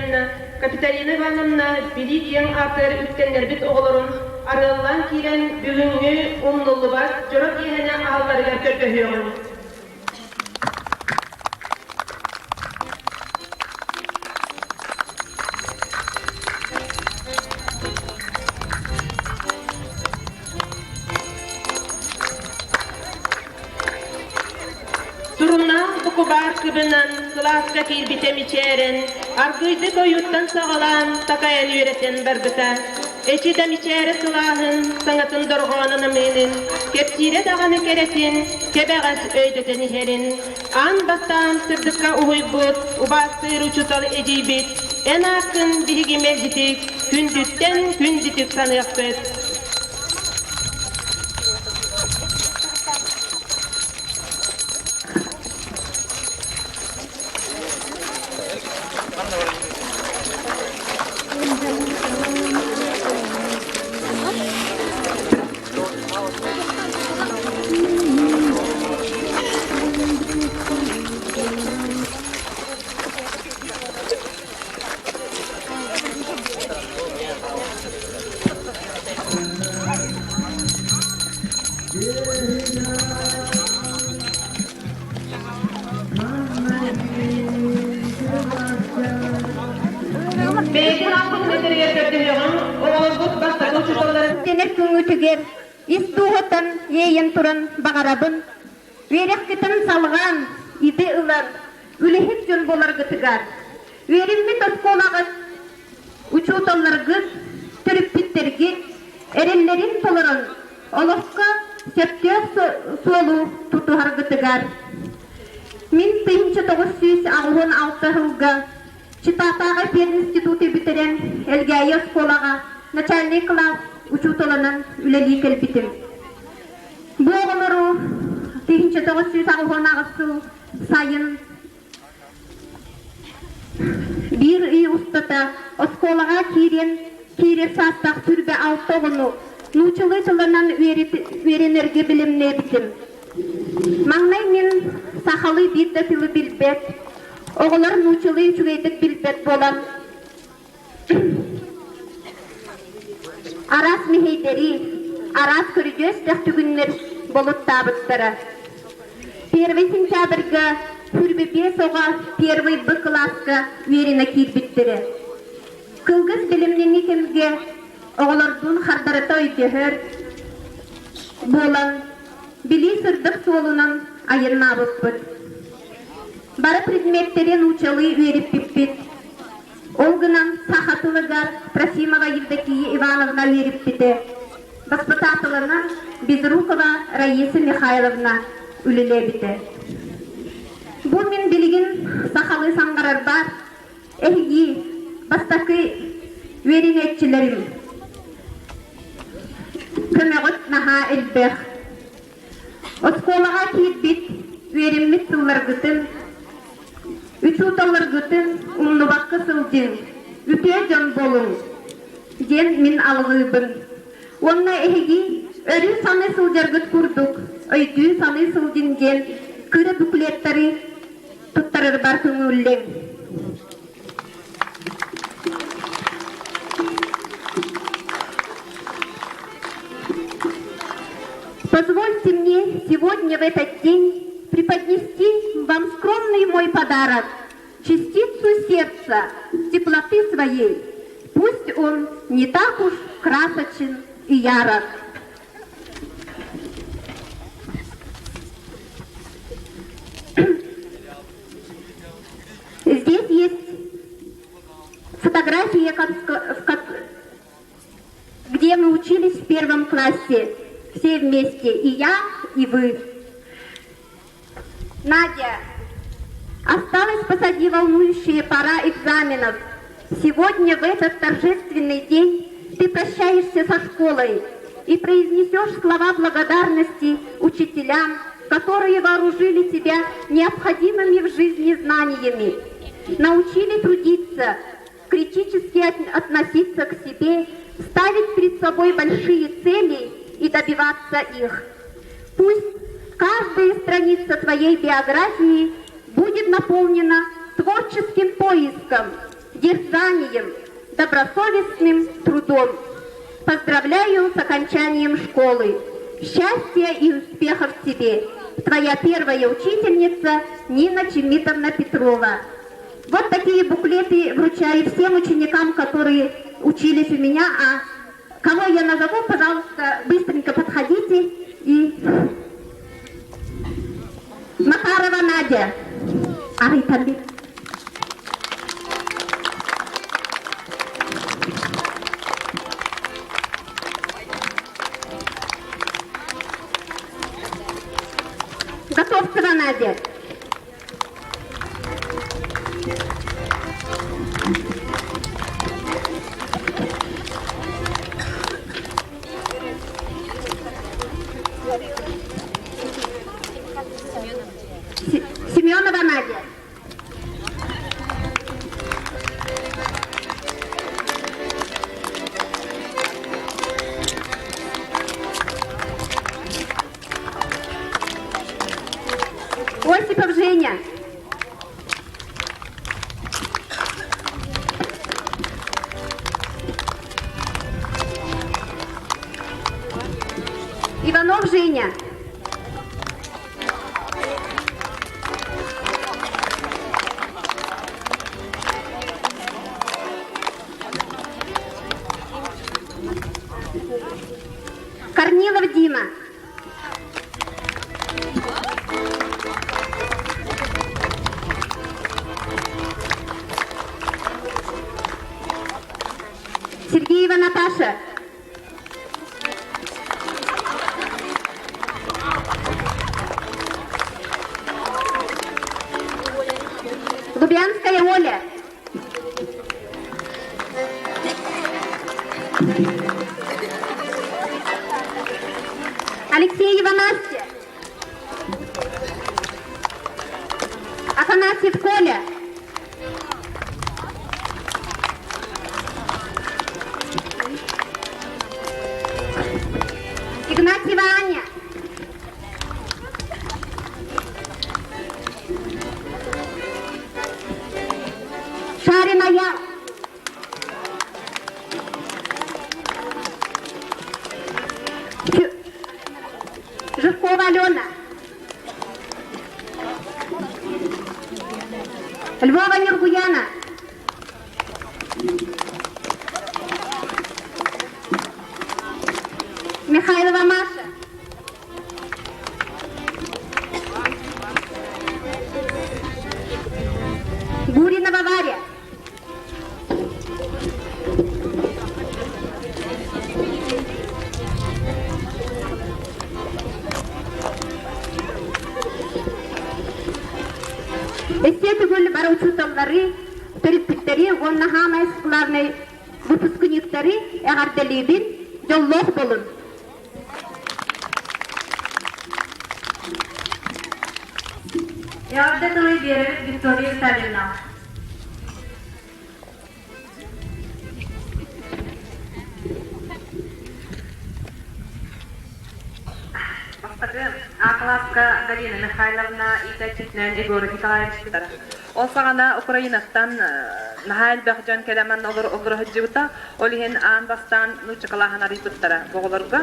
Григорьевна, Капиталина Ивановна билии киэҥ аатыгар үктэннэрбит оҕолорун арыаллаан киирэн бүгүҥҥү умнуллубат дьоро киэһэни аһалларыгар көрдөһүөҕүҥ. Сурунаал букубаар кыбынан кылааска киирбитэ мичээрэн, аргыйдык ойууттан саҕалаан такайан үөрэтэн барбыта. Эчи да мичээрэ сылааһын, саҥатын дорҕоонун ымыынын, кэпсиирэ даҕаны кэрэтин, кэбэҕэс өйдөтөн иһэрин, аан бастаан сырдыкка уһуйбут, убаастыыр учуутал эдьиийбит, эн ааккын биһиги мэлдьитик, күндүттэн күндүтүк саныахпыт. Бэйэтин алгыһын этэригэр көрдөһүөҕүҥ, оҕолорбут бастакы учууталларын Тэнэр күҥҥүтүгэр ис дууһаттан иэйэн туран баҕарабын, үөрэххитин салҕаан, идэ ылан, үлэһит дьон буоларгытыгар, үөрэммит оскуолаҕыт Учууталларгыт, төрөппүттэргит эрэллэрин толорон, олоххо сөптөөх суолу тутуһаргытыгар. Мин 1986 сылга Читатааҕы пединституту бүтэрэн Элгээйи оскуолаҕа начальнай кылаас учууталынан үлэлии кэлбитим. Бу оҕолору 1988 сыл сайын Биир ый устата оскуолаҕа киириэн киирэр саастаах 26 оҕону нууччалыы тылынан үөрэнэргэ бэлэмнээбитим. Маҥнай мин сахалыы биир да тылы билбэт, оҕолор нууччалыы үчүгэйдик билбэт буолан араас мэһэйдэри, араас көрүдьүөстээх түгүннэр болуттаабыттара. Первый сентябрьга 25 оҕо первый Б кылааска үөрэнэ киирбиттэрэ. Кылгас бэлэмнэнии кэмгэ оҕолордуун хардарыта өйдөһөр буолан, билии сырдык суолунан айаннаабыппыт. Бары предметтэри нууччалыы үөрэппиппит. Ол гынан саха тылыгар Трофимова Евдокия Ивановна үөрэппитэ. Баспытаатылынан Безрукова Раиса Михайловна үлэлээбитэ. Бу мин билигин сахалыы саҥарарбар эһиги бастакы үөрэнээччилэрим көмөҕүт наһаа элбэх. Оскуолаҕа киирбит, үөрэммит сылларгытын, учууталларгытын умнубакка сылдьыҥ, үтүө дьон буолуҥ диэн мин алҕыыбын. Уонна эһиги өрүү саныы сылдьаргыт курдук өйдүү-саныы сылдьыҥ диэн кыра буклеттары туттарарбар көҥүллэҥ. Позвольте мне сегодня в этот день преподнести вам скромный мой подарок, частицу сердца, теплоты своей. Пусть он не так уж красочен и ярок. Здесь есть фотографии, где мы учились в первом классе, все вместе, и я, и вы. Надя, осталась позади волнующая пора экзаменов. Сегодня, в этот торжественный день, ты прощаешься со школой и произнесешь слова благодарности учителям, которые вооружили тебя необходимыми в жизни знаниями, научили трудиться, критически относиться к себе, ставить перед собой большие цели и добиваться их. Пусть каждая страница твоей биографии будет наполнена творческим поиском, дерзанием, добросовестным трудом. Поздравляю с окончанием школы. Счастья и успехов тебе! Твоя первая учительница Нина Чемитовна Петрова. Вот такие буклеты вручаю всем ученикам, которые учились у меня. А кого я назову, пожалуйста, быстренько подходите и... Макарова Надя. Арыйтан Готовцева Надя. Семенова Надя. Осипов Женя. Иванов Женя. Корнилов Дима. Сергеева Наташа. Лубянская Оля. Алексеева Настя. Афанасьев Коля. Игнатьева Аня. Шарина Я. Жиркова Алена. Львова Нюргуяна. Михайлова Маша. Гуринова Варя. Өссө төгүл бары учууталлары, төрөппүттэри уонна хаамай главный выпускниктары эҕэрдэлиибин, дьоллоох буолун! Эҕэрдэ тылы биэрэбит Виктория Витальевна. Бастакы А кылааска Галина Михайловна иитээччитинэн Егор Николаевич кытара. Ол саҕана Украинаттан наһаа элбэх дьон кэлэмэн олоро сылдьыбыта. Ол иһин аан бастаан нуучча кылааһын арыйбыттара оҕолорго.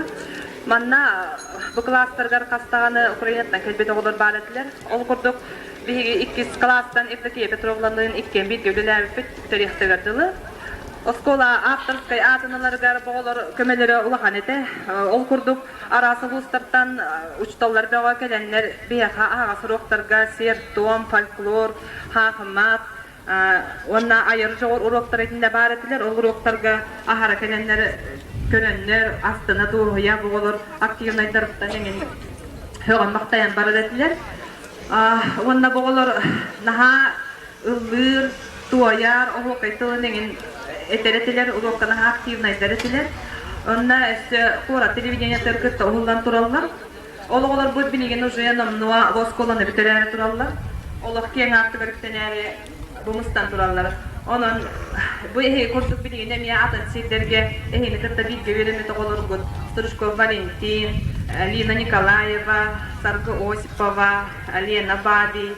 Манна бу кылаастарыгар хас даҕаны Украинаттан кэлбит оҕолор баар этилэр. Ол курдук биһиги иккис кылаастан Евдокия Петровналыын иккиэн бииргэ үлэлээбиппит бүтэриэхтэригэр дылы. Оскуола авторскай аатыналарыгар оҕолор көмөлөрө улахан этэ. Ол курдук араас улуустартан учууталлар бөҕө кэлэннэр биһиэхэ аһаҕас уруоктарга сиэр-туом, фольклор, хаахымаат уонна айар дьоҕур уруоктара итиннэ баар этилэр. Ол уруоктарга аһара кэлэннэр көрөннөр, астына дуоһуйа оҕолор активнайдарыттан эҥин сөҕөн-махтайан барар этилэр. Уонна бу оҕолор наһаа ыллыыр, туойар, оһуокай тылын эҥин этэр этилэр, уруокка наһаа активнайдар этилэр. Онно өссө куорат телевидениетыгар кытта уһуллан тураллар. Ол оҕолорбут билигин уже номнуо оскуоланы бүтэрээри тураллар. Олох киэҥ аартыгар үктэнээри бу мустан тураллар. Онон бу эһиги курдук билигин эмиэ атын сирдэргэ эһигини кытта бииргэ үөрэммит оҕолоргут Стручков Валентин, Лина Николаева, Саргы Осипова, Лена Бабий,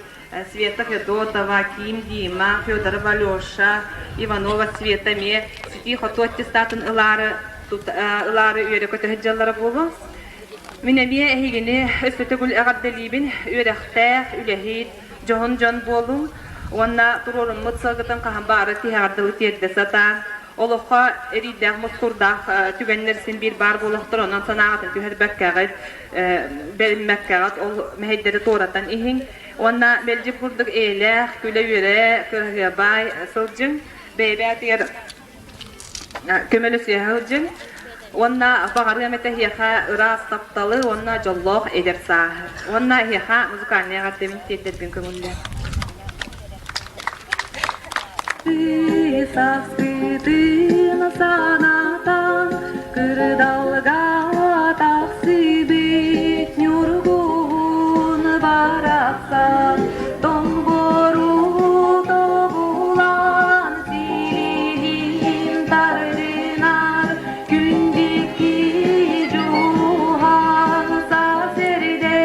Света Федотова, Ким Дима, Федорова Алеша, Иванова Света эмиэ ситии-хотуу аттестатын ылаары ылаары үөрэ-көтө сылдьаллара буолуо. Мин эмиэ эһигини өссө төгүл эҕэрдэлиибин, үөрэхтээх, үлэһит, дьоһун дьон буолуҥ уонна туруоруммут сыалгытын хаһан баҕарар тиһэҕэр дылы тиэрдэ сатаан, олоххо эриирдээх мускуурдаах түгэннэр син биир баар буолуохтар, онон санааҕытын түһэрбэккэҕит, бэриммэккэҕит ол мэһэйдэри туоратан иһиҥ уонна мэлдьи курдук эйэлээх, күлэ-үөрэ, кыраһыабай сылдьыҥ, бэйэ-бэйэтигэр көмөлөсүһэ сылдьыҥ уонна баҕарыам этэ эһиэхэ ыраас тапталы уонна дьоллоох эдэр сааһы уонна эһиэхэ музыкальнай эҕэрдэбин тиэрдэрбин көҥүллээ. Саскытын санатан кырдалга тахсыбыт ньургуһун барахсан тоҥбору тобулан силиһин тардынар күндүкки дьулуһан сарсерде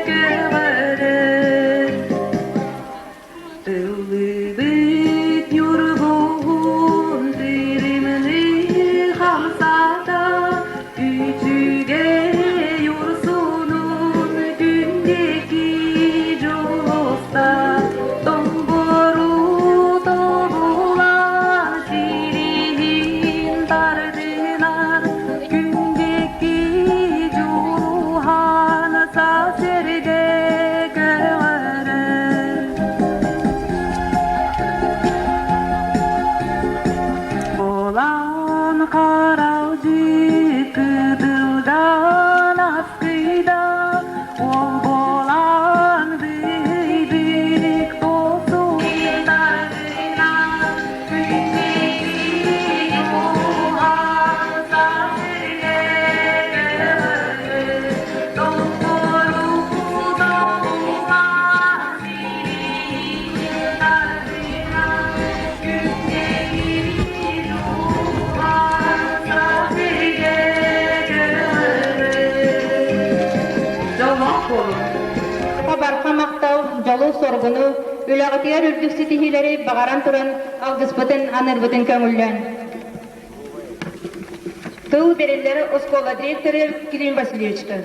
көҕөрөр Ыллыыбыт ньургуһун тырымныы хамсата, үчүгэй урсунун күндүкү дьулуста, тоҥбору тобулан сириһин тардынар, күндүкү дьулуһан сарсерде көҕөрөр. Болан харалдьы кытылдан аскыйда, ол болан быйдык тосуйдарына күндү уһанса Барха махтал, дьолу-соргуну, үлэҕитигэр үрдүк ситиһиилэри баҕаран туран алгыспытын анырбытын көҥүллээн. Тыл бэриллэр оскуола директора Клим Васильевичка.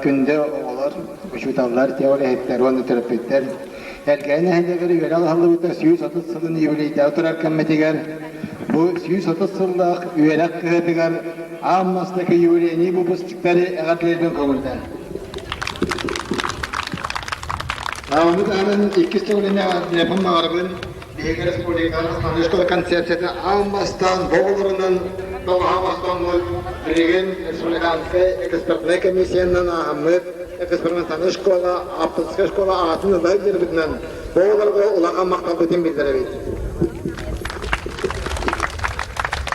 Күндү оҕолор, учууталлар, теория уонна төрөппүттэр Элгээйи нэһилиэгэр үөрэх аһыллыбыта 130 сылын юбилейдаах турар кэммитигэр бу 130 сыллаах үөрэх кыһатыгар аан бастакы юбилейный выпускниктары эҕэрдэлэрбин көҥүллээн. Ону таһынан иккис төгүлүн эҕэрдэлиэхпин баҕарабын. Биһиги республикаҕа основной школа концепцията аан бастаан боҕолорунан тоҕоһо оҥостоммут билигин республиканскай экспертнай комиссиянан ааһаммыт экспериментальнай школа, авторская школа аатын ыла сылдьарбытынан оҕолорго улахан махталбытын биллэрэбит.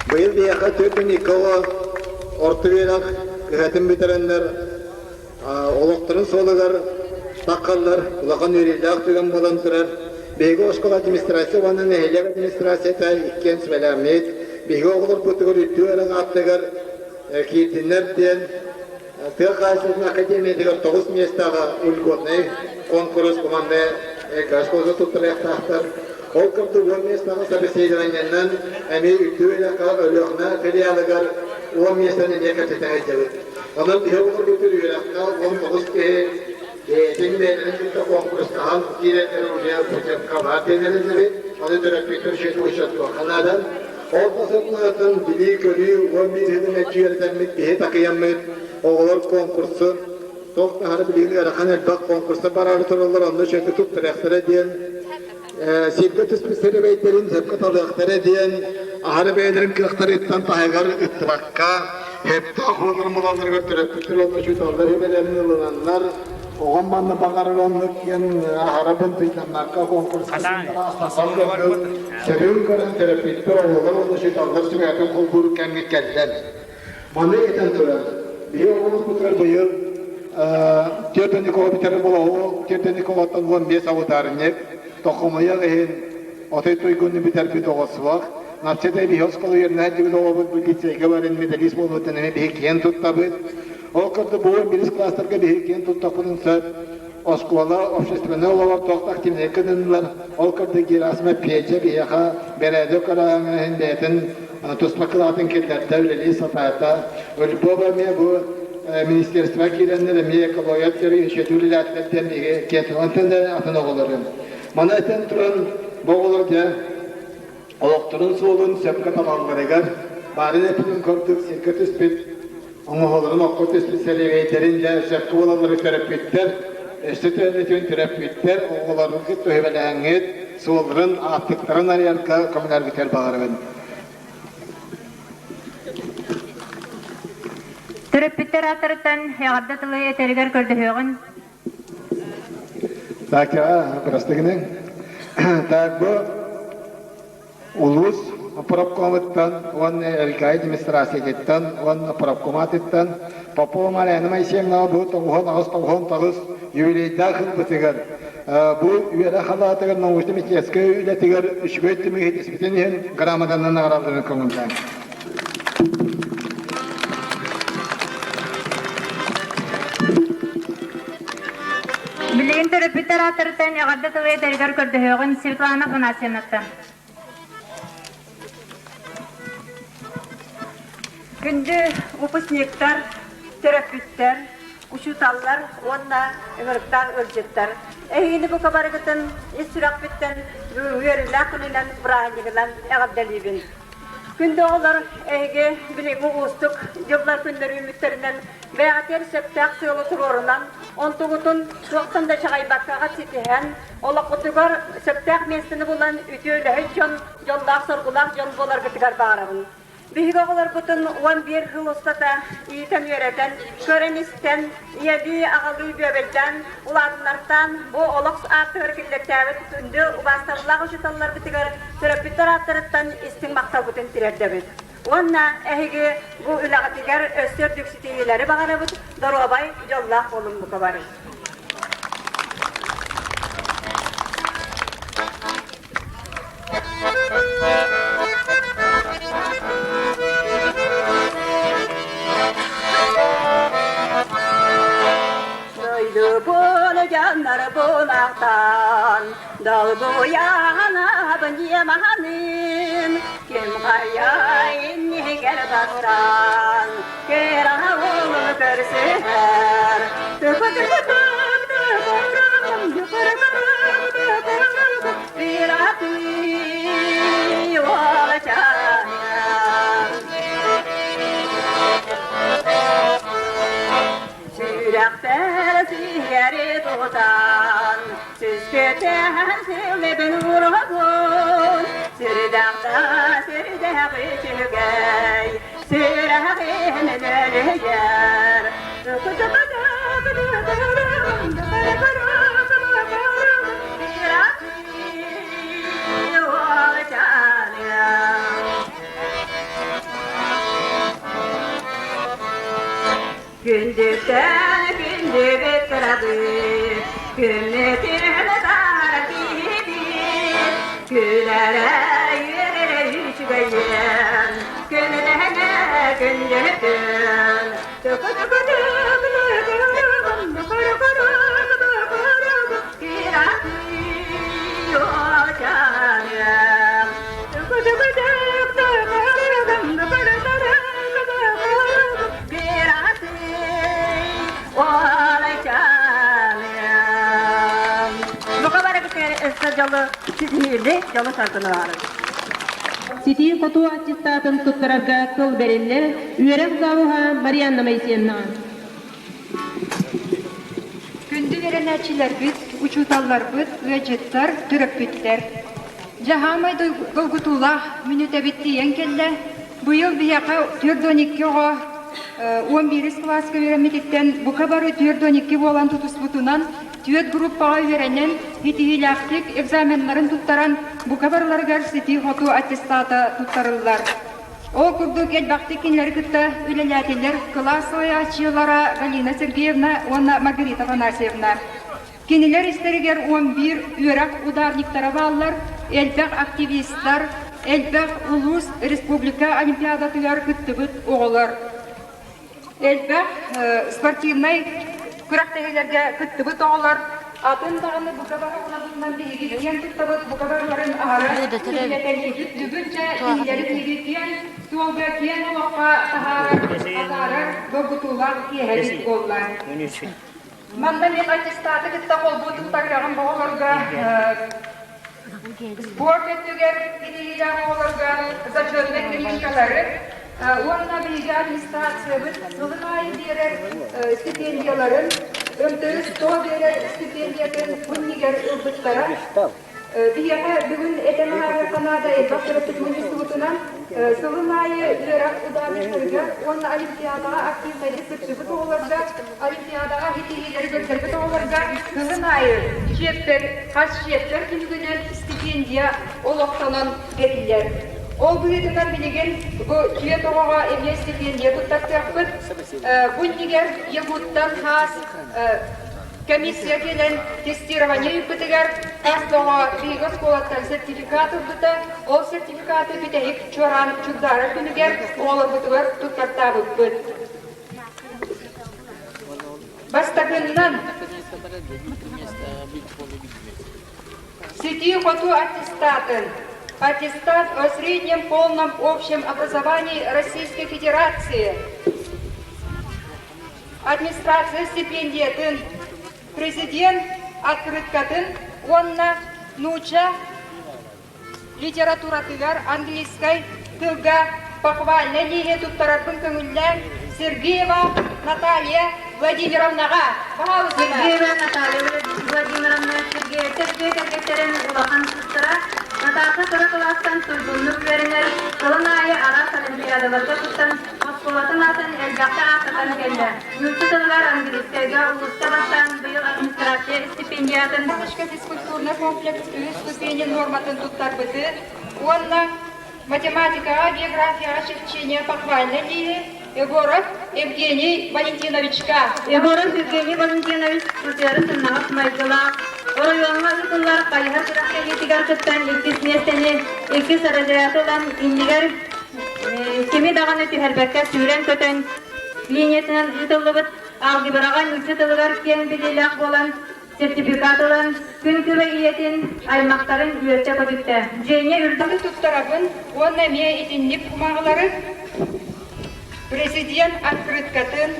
Быйыл биһиэхэ 42 оҕо орто үөрэх кыһатын бүтэрэннэр олохторун суолугар таххаллар, улахан үөрүүлээх түгэн буолан турар. Биһиги оскуола администрация уонна нэһилиэк администрацията иккиэн сүбэлээммит, биһиги оҕолорбутугар үтүө эрэ ааттыгар киирдиннэр диэн Тыа хаһаайыстыбатын академиятыгар тоҕус миэстэҕэ льготнай куонкурус команднай оскуолата туттарыахтаахтар. Ол курдук 10 миэстэҕэ собеседованиенан эмиэ үтүө үөрэххэ Өлүөхүмэ филиалыгар 10 миэстэни эмиэ кэпсэтэ сылдьабыт. Онон биһи оҕолорбутугар үөрэххэ 19 киһи бэйэтин бэйэлэрин кытта куонкурустаһан киирэллэр уже путевка баар диэн эрэнэбит. Ону төрөппүттэр үчүгэй учуоттуохха наада. Ол сыллаатын билии-көрүү 11 сылын мэлдьи киһи такыйаммыт оҕолор конкурсу туох таһары билигин ыарахан элбэх конкурса бараары тураллар онно үчүгэй туттарыахтара диэн сиргэ түспүт сэрэбэйдэрин сөпкө талыахтара диэн аһары бэйэлэрин кыахтарыттан таһыгар ыттыбакка сөптөөх буоларын булалларыгар төрөппүттэр уонна учууталлар сүбэлэрин ылынаннар оҕом манна баҕарар оннук диэн аһара бынтыйданнакка конкурска Сөбүн көрөн төрөппүттэр оҕолор уонна учууталлар сүбэтин холбуур кэмҥэ кэллэр. Маны этэн туран, биһи оҕолорбутугар быйыл 42 бүтэрэр болоһу 42 оҕоттон 15 аватарник тохомуйах иһин отой туйгунну бүтэрбит оҕо суох. Наччата биһи оскуола үөрэнэр дьибит оҕобут бу лицейгэ баран медалист буолбуттан эмиэ биһи киэн туттабыт. Ол курдук бу 11 класстарга биһи киэн туттахпытын сөп. Оскуола общественнай олоҕор туох да активнай кытыннылар. Ол курдук Герасимов Петя биһиэхэ бэрээдэк көрөөҥүн бэйэтин туспа кылаатын киллэрдэ, үлэлии сатаата. Львова эмиэ бу министерство киирэннэр эмиэ экология үчүгэй үлэлээтилэр диэн биһиги киэн онтон да атын оҕолорум. Маны этэн туран бу оҕолор дьэ олохторун суолун сөпкө талалларыгар баарын эппитин курдук сиргэ түспүт оҥоһуларын окко түспүт сэлиэбэйдэрин дьэ сөпкө буолаллары төрөппүттэр өссө төөннөтүн төрөппүттэр оҕолоргут төһөбэлээҥҥит суолларын ааттыктарын арыйарга көмөлөргүтэр баҕарабын. Төрөппүттэр ааттарыттан эҕэрдэ тылы этэригэр көрдөһүөҕүн. Так, простыгыны. Так, бу Улуус профкомуттан уонна Элгээйи администрациятыттан уонна профкоматыттан Попова Марьяна Моисеевнаҕа бу 98-99 юбилейдаах ылбытыгар бу үөрэх халаатыгар научно-методическай үлэтигэр үчүгэй түмүгү ситиспитин иһин грамотанан наҕараадаларын көҥүллээн. Билигин төрөппүттэр ааттарыттан эҕэрдэ тылы этэригэр көрдөһүөҕүн Светлана Афанасьевнаттан. Күндү выпускниктар, төрөппүттэр, учууталлар уонна ыҥырыктаах ыалдьыттар! Эһигини бука барыгытын ис сүрэхпиттэн үөрүүлээх күнүнэн, бырааһынньыгынан эҕэрдэлиибин! Күндү оҕолор, эһиги билиҥҥи уустук дьыллар күннэр үүммүттэринэн бэйэҕитигэр сөптөөх сыалы туруорунан, онтугутун туохтан да чаҕыйбаккаҕа ситиһэн, олоххутугар сөптөөх миэстэни булан үтүө үлэһит дьон, дьоллоох-соргулаах дьон буоларгытыгар баҕарабын. Биһиги оҕолорбутун 11 сыл устата иитэн-үөрэтэн, көрөн-истэн, ийэлии-аҕалыы бүөбэйдээн, улаатыннартаан бу олох аартыгар киллэртээбит күндү убаастабыллаах учууталларбытыгар төрөппүттэр ааттарыттан истиҥ махталбытын тириэрдэбит. Уонна эһиги бу үлэҕитигэр өссө үрдүк ситиһиилэри баҕарабыт, доруобай, дьоллоох буолуҥ бука бары. Дойдубун дьоннор буолахтан долгуйаанабын дьиэмаһанын ким хайа иннигэр бастан кыра уолу көрсүһэр Сүрэхпэр сиһиэри тутан, Түспүтэн силибин уруһун, Сүрдэхтэ сүрдэх үчүгэй, Сүрэҕин өлүгэр. Күндүттэн күндүбүт кырабыт, күммүтүн таһара киһибит, күлэрэ үөрэрэ үчүгэйиэн, күнүнэһэнэ күндүтүн. Ситии-хотуу аттестатын туттарарга тыл бэриллэр үөрэх завуһа Марианна Моисеевна. Күндү үөрэнээччилэрбит, учууталларбыт, ыалдьыттар, төрөппүттэр! Дьаһаамай долгутуулаах мүнүүтэбит тиийэн кэллэ. Быйыл биһиэхэ 42 оҕо 11 кылааска үөрэммититтэн бука бары 42 буолан тутуспутунан түөрт группаҕа үөрэнэн, ситиһиилээхтик экзаменнарын туттаран, бука барыларыгар ситии-хотуу аттестата туттарыллар. Ол курдук элбэхтик кинилэри кытта үлэлээтилэр кылаас салайааччылара Галина Сергеевна уонна Маргарита Афанасьевна. Кинилэр истэригэр 11 үөрэх ударниктара бааллар, элбэх активистар, элбэх улуус, республика олимпиадатыгар кыттыбыт оҕолор. Элбэх спортивнай күрэхтэһиилэргэ кыттыбыт оҕолор атын даҕаны бука барыларынан биһиги киэн туттабыт, бука барыларын аһара киллэтэлиибит. Бүгүн дьэ кинилэри биһиги киэн суолга, киэн олоххо таһаарар, атаарар долгутуулаах киэһэбит буолла. Манна мин аттестаты кытта холбуу туттарыаҕым оҕолорго спорт өттүгэр ситиһиилээх оҕолорго зачетнай книжкалары уонна биһиги администрациябыт сылын аайы биэрэр стипендияларын МТС 100 биэрэр стипендиятын күннигэр ылбыттара. Биһиэхэ бүгүн этэн ааһыахха наада элбэх төрөппүт мунньустубутунан сылын аайы үөрэх ударниктарыгар уонна олимпиадаҕа активнайдык кыттыбыт оҕолорго, олимпиадаҕа ситиһиилэри көрдөрбүт оҕолорго сылын аайы чиэппэр, хас чиэппэр түмүгүнэн стипендия олохтонон бэриллэр. Ол быһыытынан билигин бу түөрт оҕоҕо эмиэ стипендия туттартыахпыт. Бу иннигэр Якуттан хаас Комиссия кэлэн тестирование ыыппытыгар хас да оҕо биһиги оскуолаттан сертификат ылбыта. Ол сертификаты бүтэһик чуораан чугдаарар күнүгэр оҕолорбутугар туттартаабыппыт. Бастакыннан Ситии-хотуу аттестатын Аттестат о среднем полном общем образовании Российской Федерации администрация стипендиятын, президент открыткатын уонна нуучча литературатыгар английскай тылга похвальнай лииһи туттарарбын көҥүллээн Сергеева Наталья Владимировнаҕа. Пожалуйста. Сергеева Наталья Владимировна Сергеевтэр дьиэ кэргэттэрин улахан сыстара Наташа кыра кылаастан туйгуннук үөрэнэр, сылын аайы араас олимпиадаларга кыттан Оскуолатын аатын элбэхтэ ааттатан кэллэ. Нуучча тылыгар английскайга улууска бастаан быйыл администрация стипендиатын Бабушка физкультурный комплекс үһүс ступени нуорматын туттарбыты уонна математикаҕа, географияҕа черчение похвальнай лииһи Егоров Евгений Валентиновичка. Егоров Евгений Валентинович сытыары сымнаҕас майгылаах, оройуоҥҥа ыытыллар хайыһар күрэхтэһиитигэр кыттан иккис миэстэни, иккис разряды ылан иннигэр Кими даҕаны түһэрбэккэ сүүрэн-көтөн линиятынан ыытыллыбыт алгебраҕа нуучча тылыгар киэҥ билиилээх буолан сертификат ылан күн күбэй ийэтин аймахтарын үөрдэ көтүттэ. Женя үрдүк туттарабын уонна эмиэ итинник кумааҕылары президент открыткатын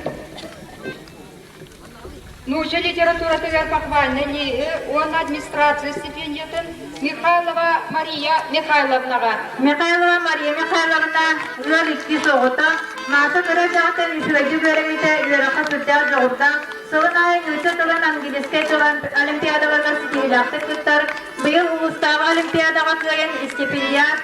Нуучча литературатыгар похвальнай лииһи уонна администрация стипендиятын Михайлова Мария Михайловнаҕа. Михайлова Мария Михайловна ыал иккис оҕото, Мааса кыра дьаҕтан үчүгэйдик үөрэммитэ, үөрэххэ сүрдээх дьоҕурдаах, сылын аайы нуучча тылын, английскай тылын олимпиадаларга ситиһиилээхтик кыттар, быйыл улуустааҕы олимпиадаҕа кыайан стипендиат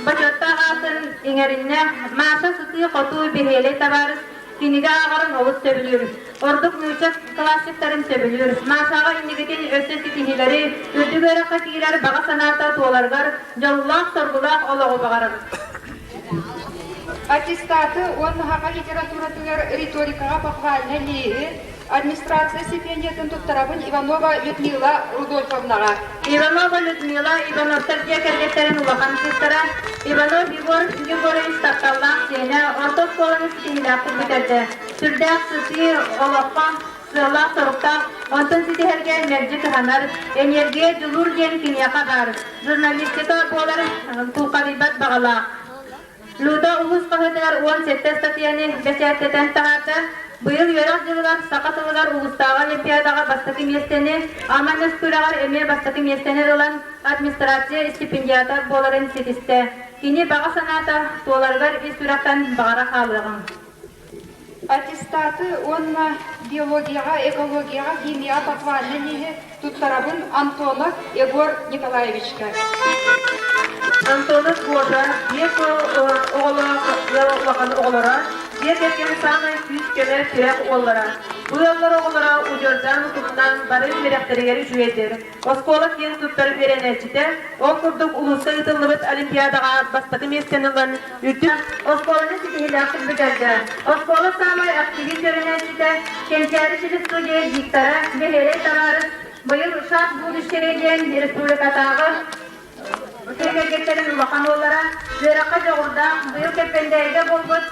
бочуоттаах аатын иҥэриннэ. Маша сытыы-хотуу, бэһиэлэй табаарыс, Кинигэ ааҕарын олус сөбүлүүр. Ордук нуучча классиктарын сөбүлүүр. Машаҕа инникитин өссө ситиһиилэри, үрдүк үөрэххэ киирэр баҕа санаата туоларыгар дьоллоох-соргулаах олоҕу баҕарабыт. Аттестаты уонна саха литературатыгар риторикаҕа похвальнай лииһи администрация стипендиятын туттарабын Иванова Людмила Рудольфовнаҕа. Иванова Людмила Ивановтар дьиэ кэргэттэрин улахан кыыстара Иванов Егор Егорович тапталлаах сиэнэ орто оскуоланы ситиһиилээхтик бүтэрдэ. Сүрдээх сытыы, олоххо сыаллаах-соруктаах, онтон ситиһэргэ мэлдьи кыһанар, энергия, дьулуур диэн киниэхэ баар. Журналистика буолар тулхадыйбат баҕалаах. Люда улуус хаһыатыгар 17 ыстатыйаны бэчээттэтэн таһаарда. Быйыл үөрэх дьылыгар саха тылыгар улуустааҕы олимпиадаҕа бастакы миэстэни, Аман күрэҕэр эмиэ бастакы миэстэни ылан администрация стипендиата буоларын ситистэ. Кини баҕа санаата туоларыгар ис сүрэхтэн баҕара хаалыаҕыҥ. Аттестаты уонна биологияҕа, экологияҕа, химияҕа похвальнай лииһи туттарабын Антонов Егор Николаевичка. Антонов Гоша биэс оҕолоох ыал улахан оҕолоро, дьиэ кэргэн саамай күүс-көмө тирэх уоллара. Бу ыаллар оҕолоро удьуордаан утумнаан бары үөрэхтэригэр үчүгэйдэр. Оскуола киэн туттар үөрэнээччитэ, ол курдук улууска ыытыллыбыт олимпиадаҕа бастакы миэстэни ылан үрдүк Оскуоланы ситиһиилээхтик бүтэрдэ. Оскуола саамай активист үөрэнээччитэ, Кэнчээри телестудия диктора, бэһиэлэй табаарыс, быйыл «Шаг будущего» диэн республикатааҕы Тыа кэргэттэрин улахан уоллара, үөрэххэ дьоҕурдаах, быйыл Кэппэндээйигэ буолбут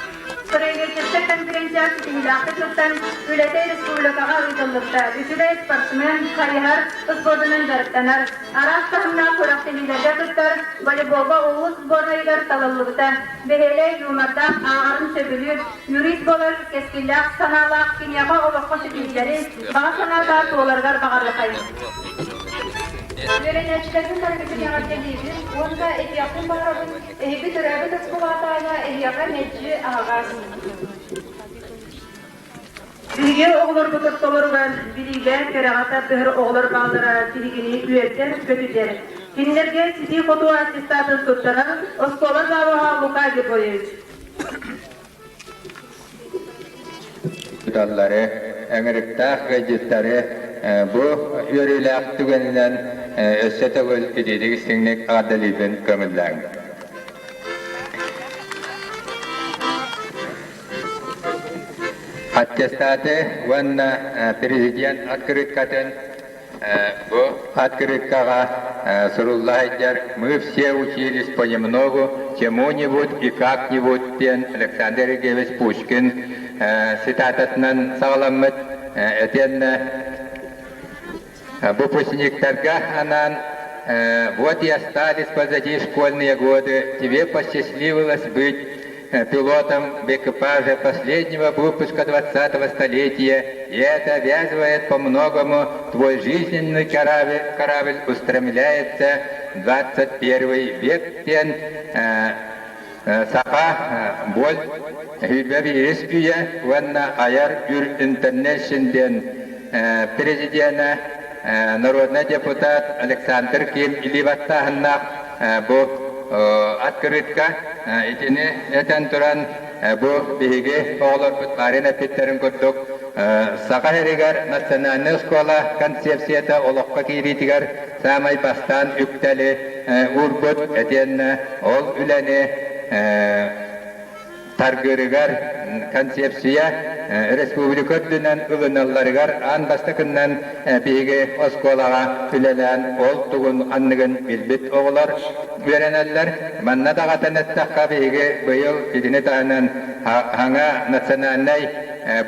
стратегическай конференция ситиһиилээхтик кыттан, үлэтэ республикаҕа ыытыллыбыта. Үчүгэй спортсмен, хайыһар спордунан дьарыктанар, араас таһымнаах күрэхтэһиилэргэ кыттар, волейболга улуус сборнайыгар талыллыбыта. Бэһиэлэй, юмордаах, ааҕарын сөбүлүүр, юрист буолар кэскиллээх санаалаах киниэхэ олоххо ситиһиилэри, баҕа санаата туоларыгар баҕарыахайын. Үөрэнээччилэрбин барыгытын эҕэрдэлиибин уонна этиэхпин баҕарабын, эһиги төрөөбүт оскуолаҕа эһиэхэ мэлдьи аһаҕас. Биһиги оҕолорбут ортолоругар билиигэ, кэрэҕэ тардыһар оҕолор бааллара биһигини үөрдэр-көтүтэр. Кинилэргэ ситии-хотуу аттестатын туттарар оскуола завуһа Лука Григорьевич. Учууталлары, ыҥырыктаах ыалдьыттары бу үөрүүлээх түгэнинэн өссө төгүл итиитик истиҥник эҕэрдэлиирбин көҥүллээҥ. Аттестаты уонна президент открыткатын Бу открыткаҕа сурулла сылдьар «Мы все учились понемногу, чему-нибудь и как-нибудь» диэн Александр Сергеевич Пушкин цитататынан саҕаламмыт итиэннэ выпускниктарга анаан «Вот и остались позади школьные годы, тебе посчастливилось быть пилотом в экипаже последнего выпуска 20-го столетия, и это обязывает по многому твой жизненный корабль, корабль устремляется в 21 век диэн саха боль сүүрбэ биирис үйэ уонна айар үр интернешн диэн президенэ народный депутат Александр Ким илии баттааһыннаах бу открытка итини этэн туран бу биһиги оҕолорбут баарын эппиттэрин курдук Саха сиригэр национальнай оскуола концепцията олоххо киириитигэр саамай бастаан үктэли уурбут этиэннэ ол үлэни таргыырыгар концепция республика үрдүнэн ылыналларыгар аан бастакыннан биһиги оскуолаҕа үлэлээн ол тугун анныгын билбит оҕолор үөрэнэллэр. Манна даҕатан эттэххэ биһиги быйыл итини таһынан хаҥа национальнай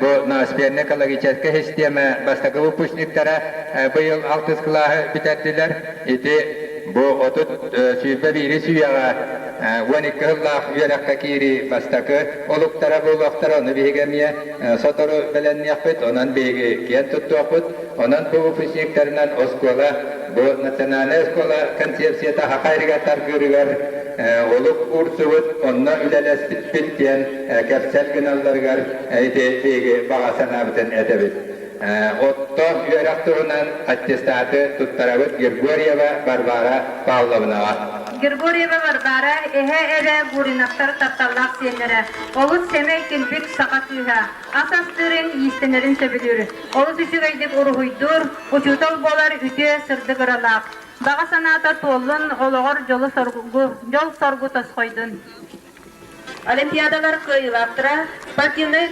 бу ноосфернай экологическай система бастакы выпускниктара быйыл алтыс кылааһы бүтэрдилэр. Ити бу 30 21 үйэҕэ 12 сыллаах үөрэххэ киирии бастакы олуктара буолуохтара, ону биһиги эмиэ сотору бэлэмниэхпит, онон биһиги киэн туттуохпут. Онон бу выпускниктарынан оскуола, бу национальнай оскуола концепцията саха иригэр таргыырыгар олук уурсубут, онно үлэлэспиппит диэн кэпсэл гыналларыгар ити биһиги баҕа санаабытын этэбит. Отто үөрэх туһунан аттестаты туттарабыт Григорьева Варвара Павловнаҕа. Григорьева Варвара эһэ-эбэ Гуриновтар тапталлаах сиэннэрэ. Олус сэмэй килбик саха кыыһа. Ас астыырын, иистэнэрин сөбүлүүр. Олус үчүгэйдик уруһуйдуур, учуутал буолар үтүө сырдык ыралаах. Баҕа санаата туоллун, олоҕор дьолу-соргу, дьол-соргу тосхойдун. Олимпиадалар кыайыылаахтара спортивнай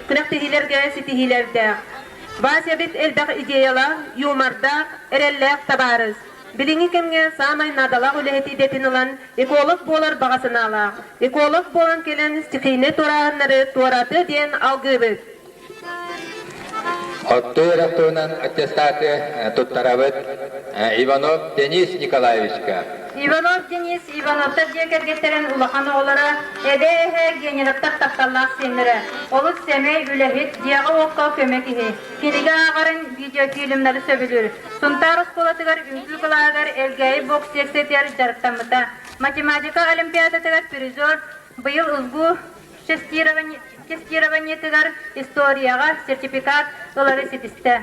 күрэхтэһиилэргэ ситиһиилэрдээх. Вася-бит элбэх идеялаах, юмордаах, эрэллээх табаарыс. Билиҥҥи кэмҥэ саамай наадалаах үлэһит идэтин ылан, эколог буолар баҕа санаалаах. Эколог буолан кэлэн стихийнэй туорааһыннары туоратыа диэн алгыыбыт. Оттуу үөрэх туһунан аттестаты туттарабыт Иванов Денис Николаевичка. Иванов Денис Ивановтар дьиэ кэргэттэрин улахан оҕолоро, эбээ-эһээ Генеровтар тапталлаах сиэннэрэ, олус сэмэй, үлэһит, дьиэҕэ-уокка көмө киһи. Кинигэ ааҕарын, видеофильмнары сөбүлүүр. Сунтаар оскуолатыгар үҥкүү кылааһыгар Элгээйи бокс секциятыгар дьарыктаммыта. Математика олимпиадатыгар призер, быйыл УСГУ тестированиетыгар историяҕа сертификат ылары ситистэ.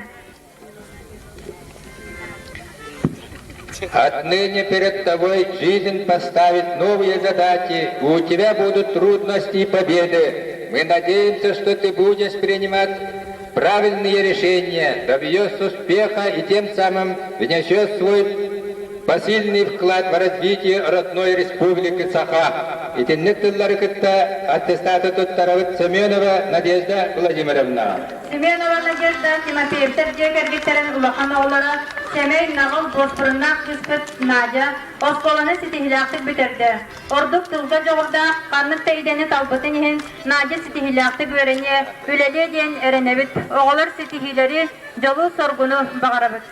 Отныне перед тобой жизнь поставит новые задачи, у тебя будут трудности и победы. Мы надеемся, что ты будешь принимать правильные решения, добьется успеха и тем самым внесет свой посильный вклад в развитие родной республики Саха. Итинник тыллары кытта аттестаты туттарабыт Семенова Надежда Владимировна. Семенова Надежда Тимофеевтар дьиэ кэргиттэрин улахан оҕолоро сэмэй, наҕыл, дуоспуруннаах кыыспыт Надя оскуоланы ситиһиилээхтик бүтэрдэ. Ордук тылга дьоҕурдаах, ханнык да идэни талбытын иһин Надя ситиһиилээхтик үөрэниэ, үлэлиэ диэн эрэнэбит. Оҕолор ситиһиилэри, дьолу-соргуну баҕарабыт.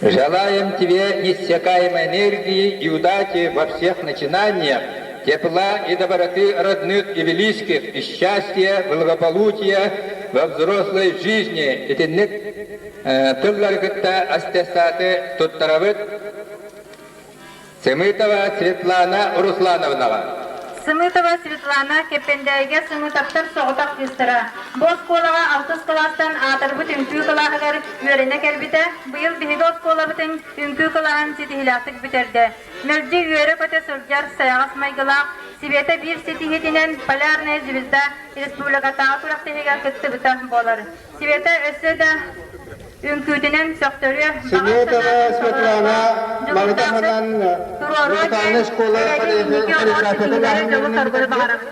Желаем тебе неиссякаемой энергии и удачи во всех начинаниях, тепла и доброты родных и близких, и счастья, благополучия во взрослой жизни. Итинник тыллары кытта аттестаты туттарабыт Сымытова Светлана Руслановнаҕа. Сымытова Светлана Кэппэндээйигэ Сымытовтар соҕотох кыыстара. Бу оскуолаҕа алтыс кылаастан аатырбыт үҥкүү кылааһыгар үөрэнэ кэлбитэ. Быйыл биһиги оскуолабытын үҥкүү кылааһын ситиһиилээхтик бүтэрдэ. Мэлдьи үөрэ-көтө сылдьар сайаҕас майгылаах Света биир ситиһиитинэн «Полярная звезда» республикатааҕы күрэхтэһиигэ кыттыбыта буолар. Света өссө да үҥкүүтүнэн сөхтөрүө, баҕар Светова Светлана маны таһынан туруоруо диэн музыкальнай школа эрэли инники олоҕор хореографията ситиһиилэри дьолу-соргуну баҕарабыт.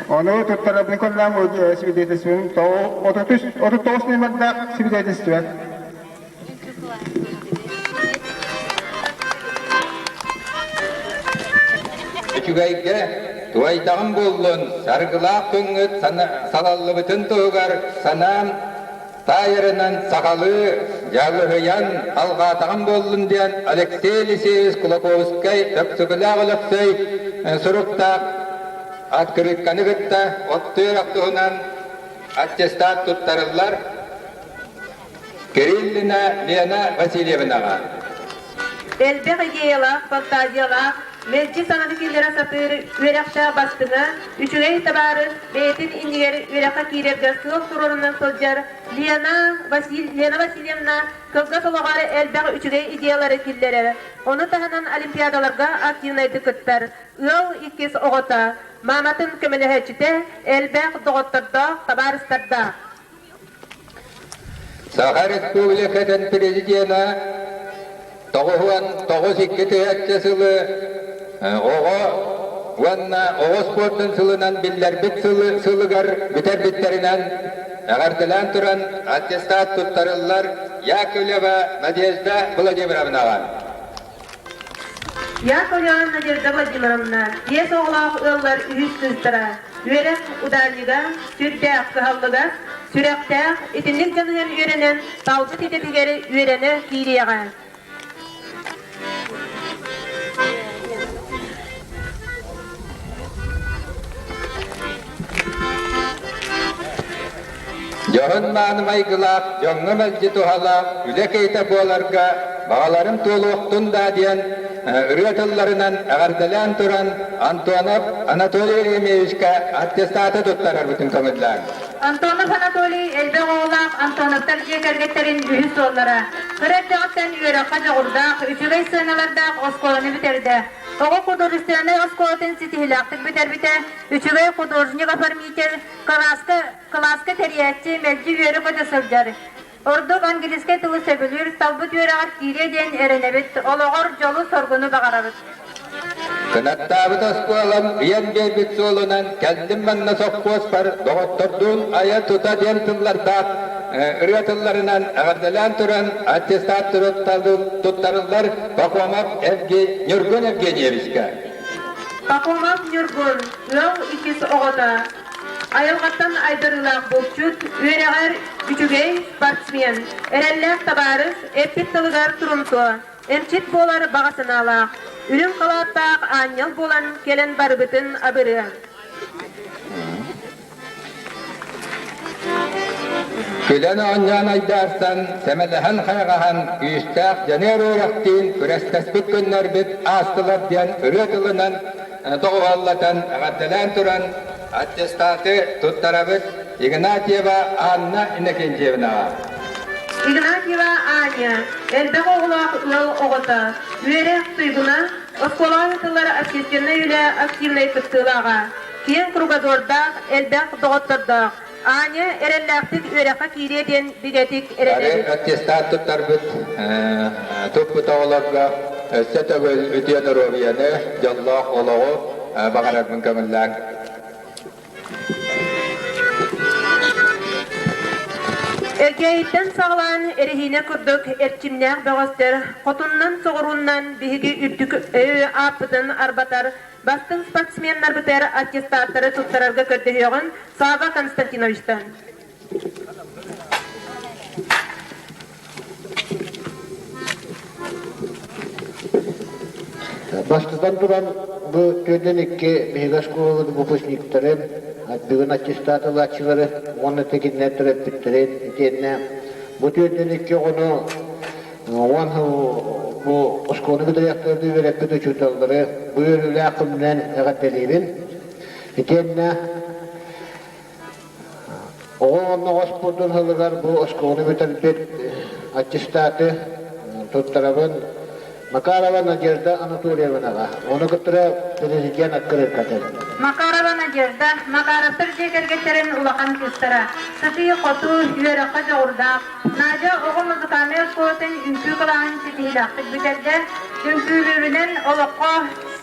Ону туттарабын көрлөм свидетельством 39 номердаах свидетельство. Үчүгэйгэ туойдаҕым буоллун, саргылаах күҥҥүт салаллыбытын туһугар санаам таайарынан сахалыы дьалыһыйан алҕаатаҕым буоллун диэн Алексей Елисеевич Кулаковскай Өксөкүлээх Өлөксөй суруктаах открытканы кытта оттуйар туһунан аттестат туттарыллар. Кириллина Лена Васильевнаҕа. Элбэх идеялаах, фантазиялаах, мэлдьи саҥаны киллэрэ сатыыр үөрэхтээх бастыҥа, үчүгэй табаарыс, бэйэтин иннигэр үөрэххэ киирэргэ сыал туруорунан сылдьар Лена, Василь, Лена Васильевна кылгас олоҕор элбэх үчүгэй идеялары киллэрэр. Ону таһынан олимпиадаларга активнайдык кыттар. Ыал иккис оҕото, мааматын көмөлөһөөччүтэ, элбэх доҕоттордоох, табаарыстардаах. Саха Республикатын Президена 99 тыһыынча сылы оҕо уонна оҕо спордун сылынан биллэрбит сылыгар бүтэрбиттэринэн эҕэрдэлээн туран аттестат туттарыллар Яковлева Надежда Владимировнаҕа. Яковлева Надежда Владимировна биэс оҕолоох ыаллар үһүс кыыстара, үөрэх ударнига, сүрдээх кыһаллыгас, сүрэхтээх, итинник дьаныһан үөрэнэн талбыт идэтигэр үөрэнэ киириэҕэ. Дьоһун-мааны майгылаах, дьоҥҥо мэлдьи туһалаах, үлэ киһитэ буоларга баҕаларым туолуохтун даа диэн ырыа тылларынан эҕэрдэлээн туран Антонов Анатолий Еремеевичка аттестаты туттарарбытын көҥүллээҥ. Антонов Анатолий элбэх оҕолоох Антоновтар дьиэ кэргэттэрин үһүс уоллара. Кыра эрдэҕиттэн үөрэххэ дьоҕурдаах, үчүгэй сыаналардаах оскуоланы бүтэрдэ. Оҕо художественнай оскуолатын ситиһиилээхтик бүтэрбитэ, үчүгэй художник-оформитель, кылааска, кылааска тэрийээччи, мэлдьи үөрэ-көтө сылдьар. Ордук английскай тылы сөбүлүүр, талбыт үөрэҕэр киириэ диэн эрэнэбит, олоҕор дьолу-соргуну баҕарабыт. Кынаттаабыт оскуолам ыйан биэрбит суолунан кэллим манна сопхуоспар доҕоттордуун айа-тута диэн тыллардаах ырыа тылларынан эҕэрдэлээн туран аттестат туттарыллар Пахомов Ньургун Евгеньевичка. Пахомов Ньургун ыал иккис оҕото. Айылҕаттан айдарыылаах булчут, үөрэҕэр үчүгэй спортсмен, эрэллээх табаарыс, эппит тылыгар турумтуо, эмчит буолар баҕа санаалаах, үрүҥ халааттаах аанньал буолан кэлэн барыбытын абырыа. Күлэн-оонньоон айдаарсан, сэмэлэһэн хайҕаһан, күүстээх дьаныар үөрэхтиин күрэстэспит күннэрбит аастылар диэн ырыа тылынан доҕуһуоллатан эҕэрдэлээн туран. Аттестаты туттарабыт Игнатьева Анна Иннокентьевнаҕа. Игнатьева Аня, элбэх оҕолоох ыал оҕото, үөрэх туйгуна, оскуолаҕа ыытыллар общественнай үлэ активнай кыттыылааҕа, киэҥ кругозордаах, элбэх доҕоттордоох. Аня эрэллээхтик үөрэххэ киириэ диэн бигэтик эрэнэбит. Аттестат туттарбыт туппут оҕолорго өссө төгүл үтүө доруобуйаны, дьоллоох олоҕу баҕарарбын көҥүллээҥ. Эргээйиттэн саҕалаан эрэһиинэ курдук эрчимнээх бөҕөстөр хотуннан-соҕурууннан биһиги үрдүк ааппытын арбатар бастыҥ спортсменнарбытыгар аттестаттары туттарарга көрдөһүөҕүн Савва Константиновичтан. Бастатан туран, бу түөртэн икки биһиги оскуолабыт выпускниктарын, бүгүн аттестат ылааччылары уонна тигиннэр төрөппүттэрин итиэннэ бу түөртэн икки оҕону уон бу оскуоланы бүтэрээхтэрди үөрэппит учууталлары бу үөрүүлээх күнүнэн эҕэрдэлиибин. Итиэннэ Оҕо уонна оҕо спордун сылыгар бу оскуоланы бүтэрбит аттестаты туттарабын Макарова Надежда Анатольевнаҕа, ону кытта президент аккырыыккатын. Макарова Надежда, Макаровтар дьиэ кэргэттэрин улахан кыыстара, сытыы-хотуу, үөрэххэ дьоҕурдаах, Надя оҕо музыкальнай оскуолатын үҥкүү кылааһын ситиһиилээхтик бүтэрдэ, үҥкүүлүүрүнэн олоххо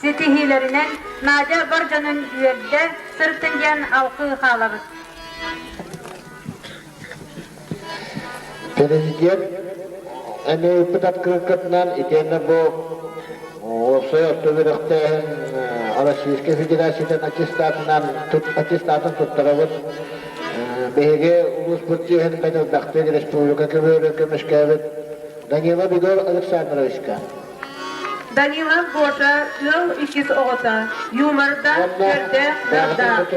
ситиһиилэринэн Надя бар дьонун үөрдэ, сырыттын диэн алҕыы хаалабыт. Президент эмиэ ыыппыт открыткатынан итиэннэ бу уопсай орто үөрэхтээһин Российскай Федерациятын аттестатынан аттестатын туттарабыт. Биһиги улууспут чиэһин элбэхтик республика көмүөрү көмүскээбит Данила Бедор Александровичка. Данилов Гоша ыал иккис оҕото, юмордаах, көрдөөх, нардаах.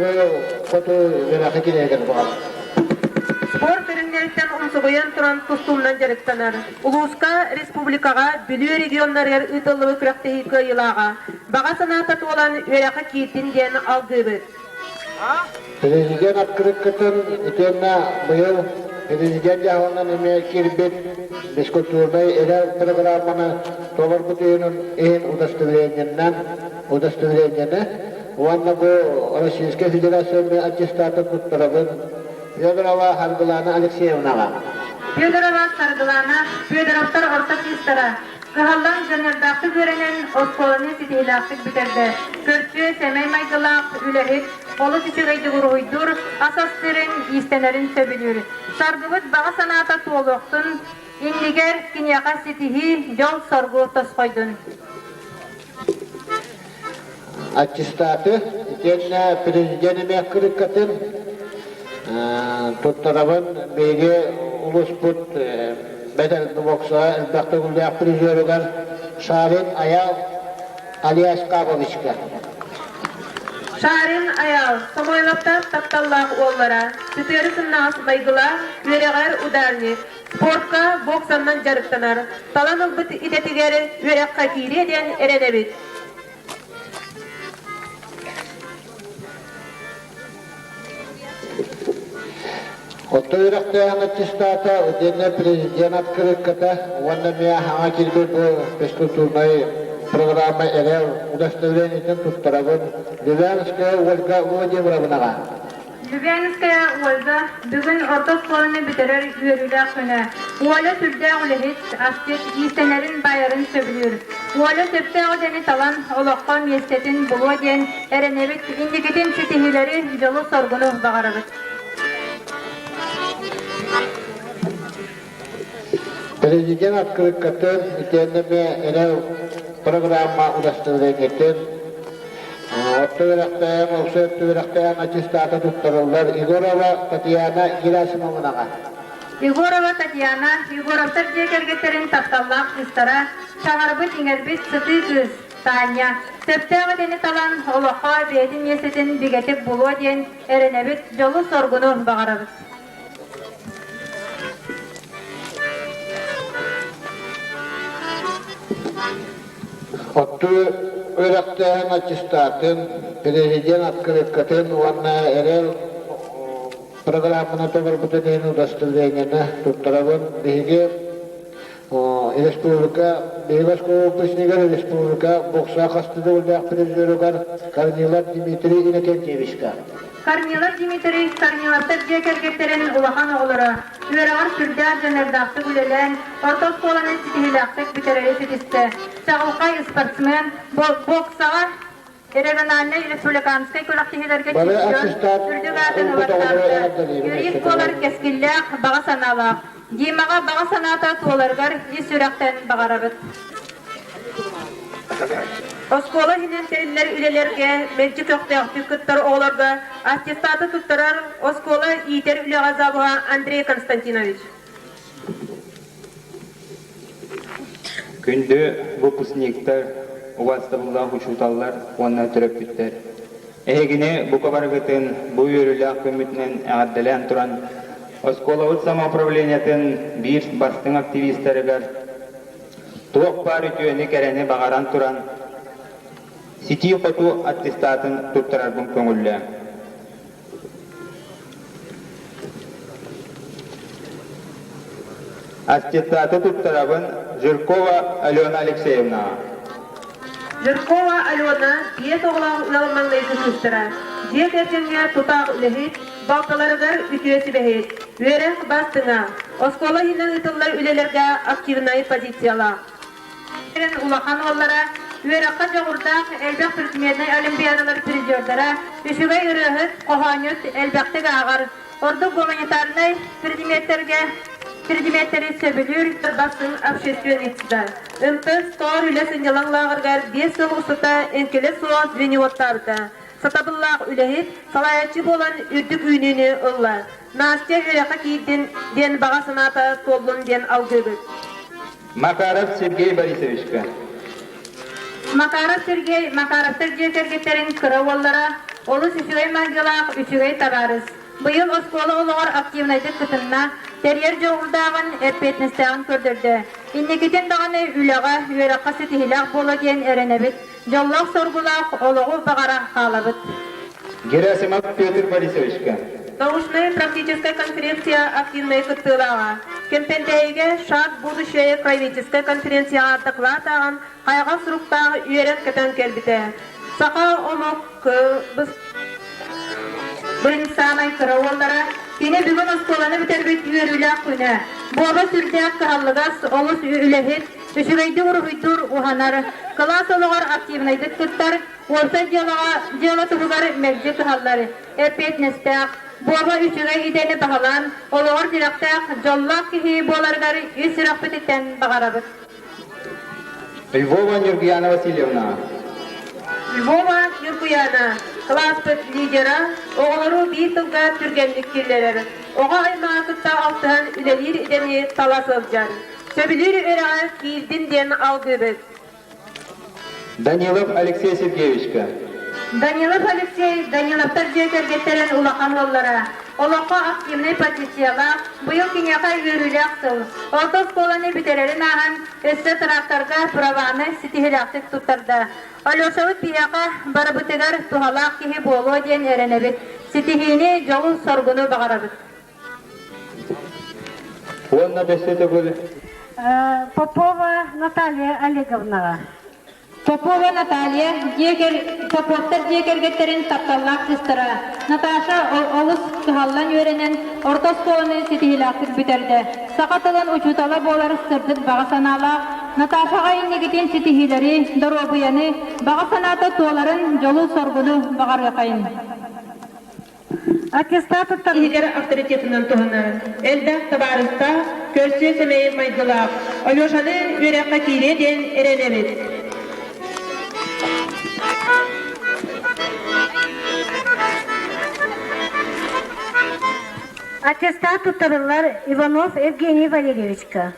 Спорт көрүҥнэриттэн умсугуйан туран тустуунан дьарыктанар. Улууска, республикаҕа, Бүлүү регионнарыгар ыытыллыбыт күрэхтэһии кыайыылааҕа. Баҕа санаата туолан үөрэххэ киирдин диэн алгыыбыт. Президент открыткатын итиэннэ быйыл президент дьаһалынан эмиэ киирбит физкультурнай эрэл программаны толорбут иһин удостоверениеннан удостоверениены уонна бу Российскай Федерация аттестатын туттарабын Федорова Саргылана Алексеевнаҕа. Федорова Саргылана, Федоровтар орто кыыстара, Кыһаллан дьаныардаахтык үөрэнэн, оскуоланы ситиһиилээхтик бүтэрдэ. Көрсүө, сэмэй майгылаах, үлэһит, олус үчүгэйдик уруһуйдуур, ас астыырын, иистэнэрин сөбүлүүр. Саргыбыт баҕа санаата туолуохтун, иннигэр киниэхэ ситиһии, дьол-соргу тосхойдун. Аттестаты итиэннэ президент эмиэ кырыккатын туттарабын биһиги улууспут бэдэл бокса элбэх төгүллээх призерыгар Шарин Аял Алиас Кабовичка. Шарин Аял, Самойловтар тапталлаах уоллара, сытыары сымнаҕас майгылаах, үөрэҕэр ударник, спортка боксаннан дьарыктанар, талан ылбыт идэтигэр үөрэххэ киириэ диэн эрэнэбит. Орто үөрэхтээһин аттестата итиэннэ президент открытката уонна эмиэ хаҥа киирбит бу физкультурнай программа эрэл удостоверениетын туттарабын Левянская Ольга Владимировнаҕа. Любянская Ольга бүгүн орто оскуоланы бүтэрэр үөрүүлээх күнэ. Оля сүрдээх үлэһит, асчыт, иистэнэрин, байарын сөбүлүүр. Оля сөптөөх үлэни талан, олоххо миэстэтин булуо диэн эрэнэбит, инникитин ситиһиилэри, дьолу-соргуну баҕарабыт. Президент открыткатын итиэннэ эрэл программа удостоверениетын Орто үөрэхтээх, уопсай орто үөрэхтээх аттестата туттарыллар Егорова Татьяна Герасимовнаҕа. Егорова Татьяна, Егоровтар дьиэ кэргэттэрин тапталлаах кыыстара, саҥарбыт-иҥэрбит сытыы кыыс Таня, сөптөөх идэни талан, олоххо бэйэтин миэстэтин бигэтик булуо диэн эрэнэбит, дьолу-соргуну баҕарабыт. Оттуу үөрэхтээһин аттестатын. президент открыткатын уонна эрэл программаны толорбутун иһин удостоверениены туттарабын. Биһиги республика биһиги оскуола выпускнигар республика бокса хас да призерыгар Корнилов Дмитрий Иннокентьевичка. Корнилов Дмитрий Корниловтар дьиэ кэргэттэрин улахан оҕолоро, үөрэҕэр сүрдээх дьаныардаахтык үлэлээн, орто оскуоланы ситиһиилээхтик бүтэрэри ситистэ. Чаҕылхай спортсмен, боксаҕа региональнай республиканскай күрэхтэһиилэргэ чемпион, үрдүк аатын ылаттаабыта, юрист буолар кэскиллээх баҕа санаалаах. Димаҕа баҕа санаата туоларыгар ис сүрэхтэн баҕарабыт. Оскуола иһинэн тэриллэр үлэлэргэ мэлдьи көхтөөхтүк кыттар оҕолорго аттестаты туттарар оскуола иитэр үлэҕэ завуһа Андрей Константинович. Күндү выпускниктар, убаастабыллаах учууталлар уонна төрөппүттэр! Эһигини бука барыгытын бу үөрүүлээх күммүтүнэн эҕэрдэлээн туран, оскуолабыт самоуправлениетын биир бастыҥ активистарыгар туох баар үтүөнү-кэрэни баҕаран туран, ситии-хотуу аттестатын туттарарбын көҥүллээҥ. Аттестаты туттарабын Жиркова Алена Алексеевнаҕа. Жиркова Алена биэс оҕолоох ыал маҥнайгы кыыстара. Дьиэ кэргэҥҥэ тутаах үлэһит, балтыларыгар үтүө сүбэһит, үөрэх бастыҥа, оскуола иһинэн ыытыллар үлэлэргэ активнай позициялаах. Улахан уоллара, үөрэххэ дьоҕурдаах элбэх предметнэй олимпиадалар призердара, үчүгэй ырыаһыт, хоһоонньут элбэхтик ааҕар, ордук гуманитарнай предметтэргэ предметтэри сөбүлүүр бастыҥ общественница. МТС тоор үлэ сынньалаҥ лааҕырыгар 5 сыл устата эҥкилэ суох звеньеводтаабыта. Сатабыллаах үлэһит, салайааччы буолан үрдүк үүнүүнү ылла. Настя үөрэххэ киирдин диэн баҕа санаата туоллун диэн алгыыбыт. Макаров Сергей Борисовичка. Макаров Сергей Макаровтар дьиэ кэргэттэрин кыра уоллара, олус үчүгэй майгылаах үчүгэй табаарыс. Быйыл оскуола олоҕор активнайдык кытынна, тэрийэр дьоҕурдааҕын, эппиэтинэстээҕин көрдөрдө. Инникитин даҕаны үлэҕэ, үөрэххэ ситиһиилээх буолуо диэн эрэнэбит, дьоллоох-соргулаах олоҕу баҕара хаалабыт. Герасимов Петр Борисовичка. Научная практическая конференция активнай кыттыылааҕа. Кэмпэндээйигэ «Шаг будущее» краеведческай конференцияҕа доклад ааҕан, хайҕал суруктаах үөрэн-көтөн кэлбитэ. Саха омук Быһын саамай кыра уоллара, кини бүгүн оскуоланы бүтэрбит үөрүүлээх күнэ. Буоба сүрдээх кыһаллыгас, олус үлэһит, үчүгэйдик уруһуйдуур, уһанар, кылаас олоҕор активнайдык кыттар, Уопсай дьыалаҕа дьыала туһугар мэлдьи кыһаллар, эппиэтинэстээх, буоба үчүгэй идэни баһылаан, олоҕор тирэхтээх, дьоллоох киһи буоларыгар ис сүрэхпититтэн баҕарабыт. Львова Нюргуяна Васильевна. Львова Нюргуяна, кылааспыт лидера, оҕолору биир тылга түргэнник киллэрэр, оҕо аймаҕы кытта алтыһан үлэлиир идэни тала сылдьар. Сөбүлүүр үөрэҕэ киирдин диэн алгыыбыт. Данилов Алексей Сергеевичка. Данилов Алексей Даниловтар дьиэ кэргэттэрин улахан уоллара. Олоххо активнай позициялаах, быйыл киниэхэ үөрүүлээх сыл. Орто оскуоланы бүтэрэрин ааһан, өссө тракторга праваны ситиһиилээхтик туттарда. Алешабыт биһиэхэ барыбытыгар туһалаах киһи буолуо диэн эрэнэбит. Ситиһиини, дьолу-соргуну баҕарабыт. Уонна өссө төгүл Попова Наталья Олеговнаҕа. Попова Наталья дьиэ Поповтар дьиэ кэргэттэрин тапталлаах сыстара. Наташа олус кыһаллан үөрэнэн орто оскуоланы ситиһиилээхтик бүтэрдэ. Саха тылын учуутала буолар сырдык баҕа санаалаах Наташаҕа инникитин ситиһиилэри, доруобуйаны, баҕа санаата туоларын, дьолу-соргуну баҕарыахайын. Аттестат Иһигэр авторитетынан туһанар, элбэх табаарыстаах, көрсүө сэмэй майгылаах Алешаны үөрэххэ киириэ диэн эрэнэбит. Аттестат туттарыллар Иванов Евгений Валерьевичка.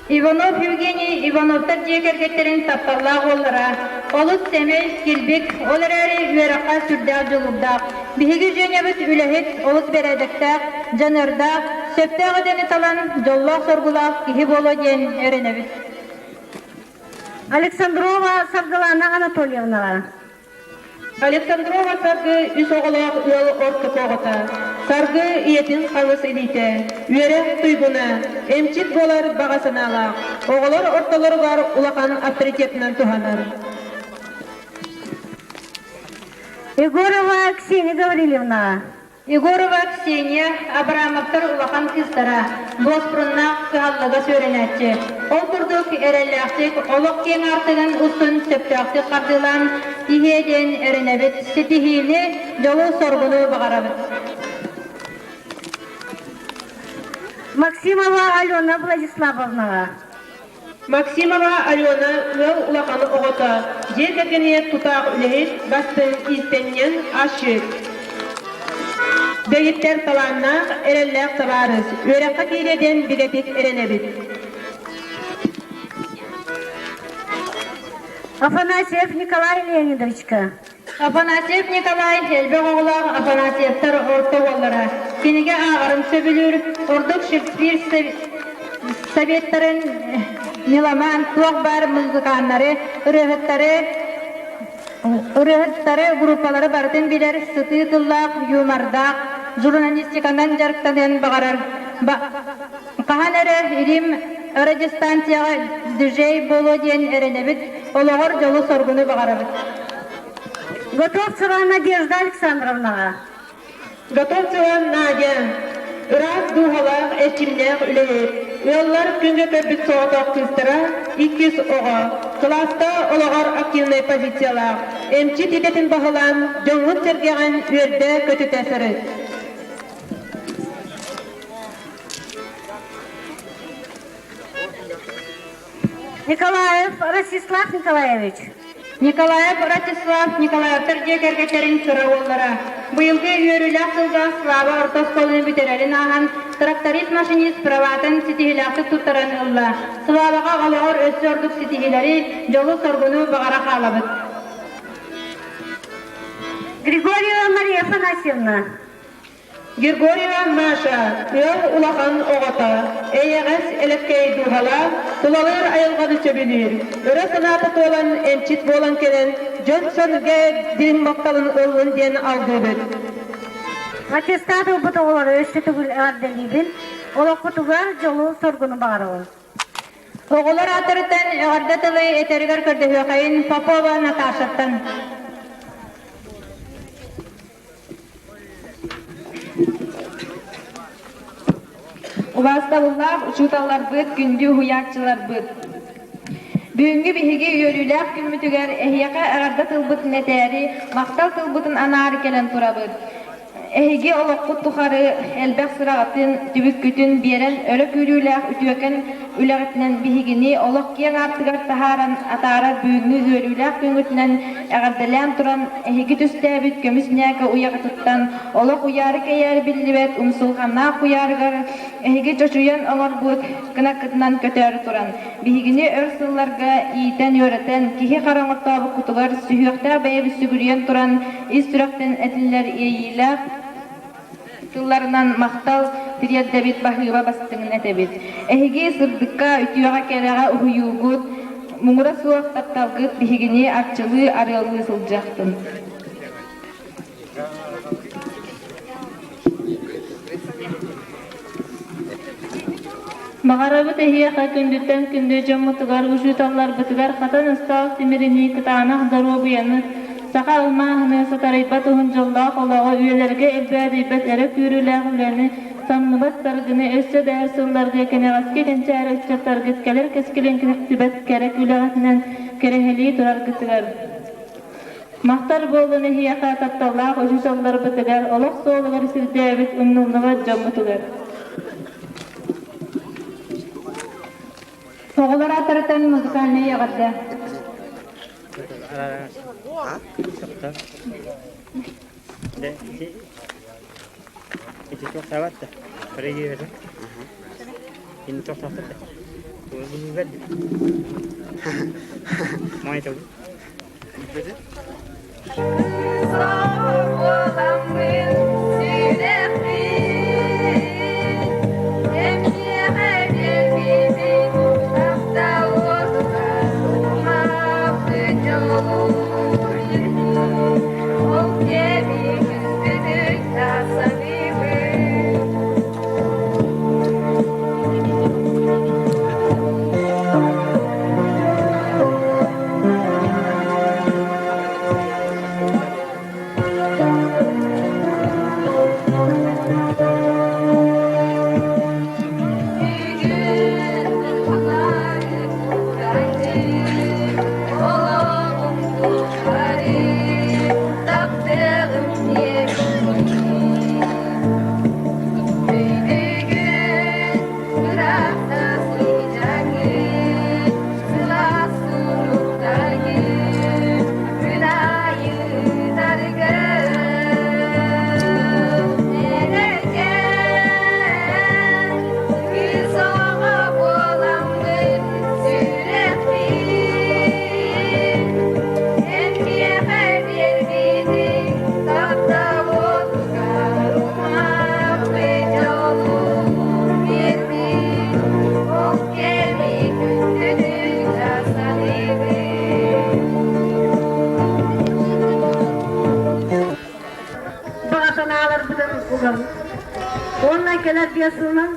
Иванов Евгений Ивановтар дьиэ кэргэттэрин тапталлаах уоллара, олус сэмэй, килбик, ол эрээри үөрэххэ сүрдээх дьулуурдаах. Биһиги Женябыт үлэһит, олус бэрээдэктээх, дьаныардаах, сөптөөх идэни талан, дьоллоох-соргулаах киһи буолуо диэн эрэнэбит. Александрова Саргылана Анатольевнаҕа. Александрова Саргы үс оҕолоох ыал ортоку оҕото. Саргы ийэтин хаҥас илиитэ, үөрэх туйгуна, эмчит буолар баҕа санаалаах. Оҕолор ортолоругар улахан авторитетынан туһанар. Егорова Ксения Гаврильевна. Егорова Ксения Абрамовтар улахан кыыстара, дуоспуруннаах кыһаллыга сүөрэнээччи. Ол курдук эрэллээхтик олох киэҥ аартыгын устун сөптөөхтүк хардыылаан иһиэ диэн эрэнэбит, ситиһиини, дьолу-соргуну баҕарабыт. Максимова Алена Владиславовнаҕа. Максимова Алена ыал улахан оҕото, дьиэ кэргэнигэр тутаах үлэһит, бастыҥ иистэнньэҥ, асчыт. Дэгиттэр талааннаах, эрэллээх табаарыс, үөрэххэ киириэ диэн бигэтик эрэнэбит. Афанасьев Николай Леонидовичка. Афанасьев Николай элбэх оҕолоох Афанасьевтар орто уоллара. Кинигэ ааҕарын сөбүлүүр, ордук Шекспир советтарын меломан, туох баар музыканнары, ырыаһыттары, ырыаһыттары, группалары барытын билэр, сытыы тыллаах, юмордаах, журналистиканан дьарыктаныан баҕарар. Хаһан эрэ Рим радиостанцияҕа диджей буолуо диэн эрэнэбит, олоҕор дьолу-соргуну баҕарабыт. Готовцева Надежда Александровнаҕа. Готовцева Надя ыраас дууһалаах, эрчимнээх үлэһит. Ыаллар күҥҥэ көрбүт соҕотох кыыстара иккис оҕо. Кылааска олоҕор активнай позициялаах. Эмчит идэтин баһылаан, дьоҥҥун-сэргэҕин үөрдэ-көтүтэ сырыт. Николаев Ростислав Николаевич. Николаев Ростислав Николаевтар дьиэ кэргэттэрин кыра уоллара. Быйылгы үөрүүлээх сылга Слава орто оскуоланы бүтэрэрин ааһан, тракторист-машинист праватын ситиһиилээхтик туттаран ылла. Славаҕа олоҕор өссө ордук ситиһиилэри, дьолу-соргуну баҕара хаалабыт. Григорьева Мария Афанасьевна. Григорьева Маша ыал улахан оҕото, эйэҕэс, элэккэй дууһалаах, тулалыыр айылҕаны сөбүлүүр, ыра санаата туолан эмчит буолан кэлэн, дьон-сэргэ дириҥ махталын ыллын диэн алгыыбыт. Аттестат ылбыт оҕолору өссө төгүл эҕэрдэлиибин, олоххутугар дьолу-соргуну баҕарабын. Оҕолор ааттарыттан эҕэрдэ тылы этэригэр көрдөһүөхэйин Попова Наташаттан. Убаастабыллаах учууталларбыт, күндү уһуйааччыларбыт! Бүгүҥҥү биһиги үөрүүлээх күммүтүгэр эһиэхэ эҕэрдэ тылбытын этээри, махтал тылбытын анаары кэлэн турабыт. Эһиги олоххут тухары элбэх сыраҕытын, түбүккүтүн биэрэн өрө күүрүүлээх үтүөкэн үлэҕитинэн биһигини олох киэҥ аартыгар таһааран атаарар бүгүҥҥү үөрүүлээх күҥҥүтүнэн эҕэрдэлээн туран, эһиги түстээбит көмүс ньээкэ уйаҕытыттан олох уйаары-кэйээри биллибэт умсулҕаннаах куйаарыгар эһиги чочуйан оҥорбут гынаккытынан көтөөрү туран, биһигини өр сылларга иитэн-үөрэтэн, киһи-хара оҥортообуккутугар сүһүөхтээх бэйэбит сүгүрүйэн туран, ис сүрэхтэн этиллэр иэйиилээх тылларынан махтал тириэрдэбит, баһыыба бастыҥын этэбит. Эһиги сырдыкка, үтүөҕэ-кэрэҕэ уһуйуугут, муҥура суох тапталгыт биһигини арчылыы, арыаллыы сылдьыахтын. Баҕарабыт эһиэхэ күндүттэн күндү дьоммутугар, учууталларбытыгар хатан ыстаал тимиринии кытаанах доруобуйаны, саха алмааһыныы сатарыйбат уһун дьоллоох олоҕу, үйэлэргэ элбээдийбэт эрэ күүрүүлээх үлэни, самныбат саргыны өссө да эр сылларга кэнэҕэски кэнчээри ыччаттаргыт кэлэр кэскилин кэхтибэт кэрэ күлэҕитинэн кэрэһэлии тураргытыгар. Махтал буоллун эһиэхэ тапталлаах учууталларбытыгар, олох суолугар сирдээбит умнуллубат дьоммутугар. Оҕолор ааттарыттан музыкальнай эҕэрдэ. кэлэр биэс сылынан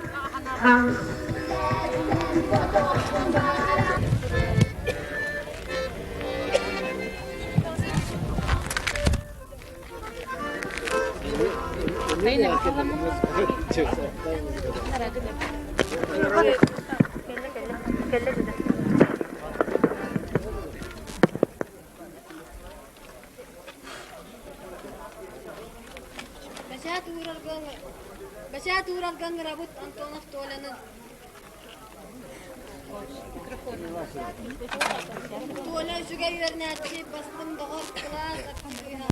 Бэчээт уурарга Бэчээт уурарга ыҥырабыт Антонов Толяны. Толя үчүгэй үөрэнээччи, бастыҥ доҕор, кылаас активиһа.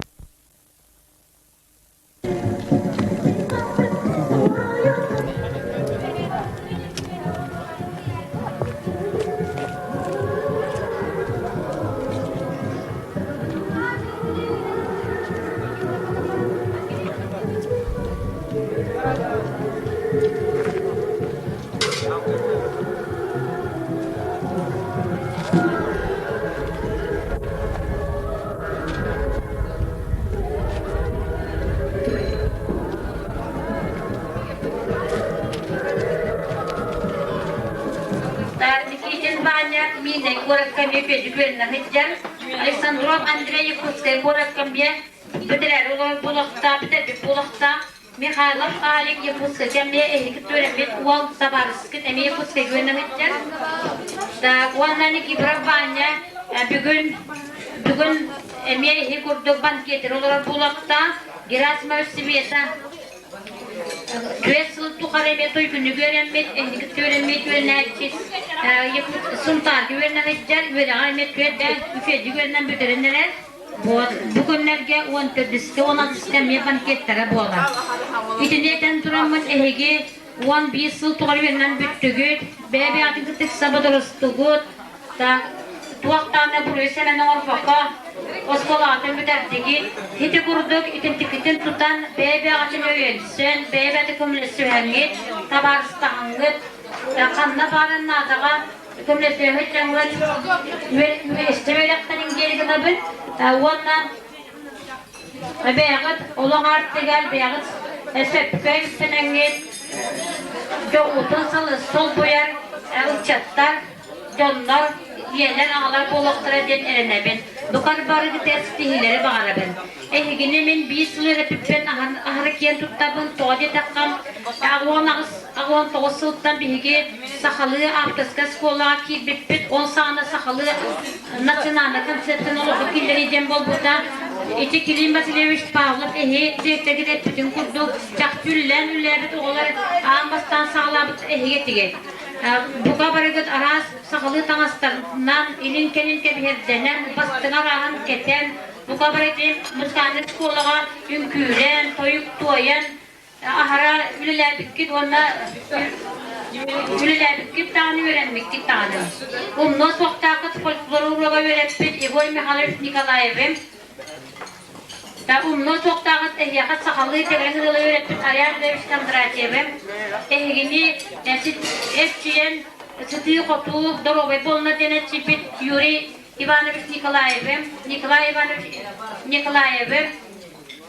Никитин Ваня Миннэй куоракка эмиэ Петя сылдьар. Александров Андрей Якутскай куоракка эмиэ бүтэрээри буолуохтаах, бүтэрбит буолуохтаах. Михайлов Алик Якутскайга эмиэ эһиги түөрэммит уол табаарыскыт эмиэ Якутскайга үөрэнэ Так, уонна Никифоров Ваня бүгүн бүгүн эмиэ эһи курдук банкетир олорор буолуохтаах. Герасимов Света Түөрт сыл тухары эмиэ туйгунугу үөрэммит, эһиги үөрэммит үөрэнээччи Сунтаарга үөрэнэ сылдьар, үөрэҕэр эмиэ түөрт үчүгэйдик үөрэнэн бүтэрэн эрэр. Вот, бу күннэргэ 14-кэ, 16-ка эмиэ банкеттара буолар. Итини этэн тураммыт эһиги 11 сыл тухары үөрэнэн бүттүгүт, бэйэ-бэйэҕитин кытта ыкса бодорустугут, Так, туох даҕаны буруйу сэмэн оҥорбокко, оскуолаҕытын бүтэрдигит. Ити курдук итинтиккитин тутан, бэйэ-бэйэҕитин өйөнсөн, бэйэ-бэйэҕитин көмөлөсүһэҥҥит, табаарыстаһаҥҥыт, ханна баарын наадаҕа көмөлөсүһэҥҥит дьоҥҥут үөстэ үөрэхтэрин диэри гынабын. Уонна бэйэҕит олох аартыгар бэйэҕит сөпкө үктэнэҥҥит, дьоҕутун солбуйар ыччаттар дьоннор, ийэлэр, аҕалар буолуохтара диэн эрэнэбин. Букар бары ситиһиилэри баҕарабын. Эһигини мин биир сыл үөрэппиппин аһары киэн туттабын. Тоҕо диэтэххэ, 19 сылтан биһиги сахалыы авторскай оскуолаҕа киирбиппит. Ол саҕана сахалыы национальнай концептын олоххо киллэрии диэн буолбута. Ити Клим Васильевич Павлов эһи директоргит эппитин курдук, чахчы үлэлээн үлэлээбит оҕолор аан бастаан саҕалаабыт эһиги этигит. Бука барыгыт араас сахалыы таҥастарынан илин-кэлин кэбиһэрдэнэн, бастыҥ арааһын кэтэн, бука бары музыкальнай школаҕа үҥкүүлээн, тойук туойан, аһара үлэлээбиккит уонна үлэлээбиккит даҕаны үөрэммиккит даҕаны. Умнуо суохтааххыт фольклор уруога үөрэппит Егор Михайлович Николаевы Умнуо суохтааҕыт эһиэхэ сахалыы тэҥҥэ ыалы үөрэппит Айар Андреевич Кондратьевы эһигини эрчийэн сытыы-хотуу доруобай буолна диэн эрчийбит Юрий Иванович Николаевы, Николай Иванович Николаевы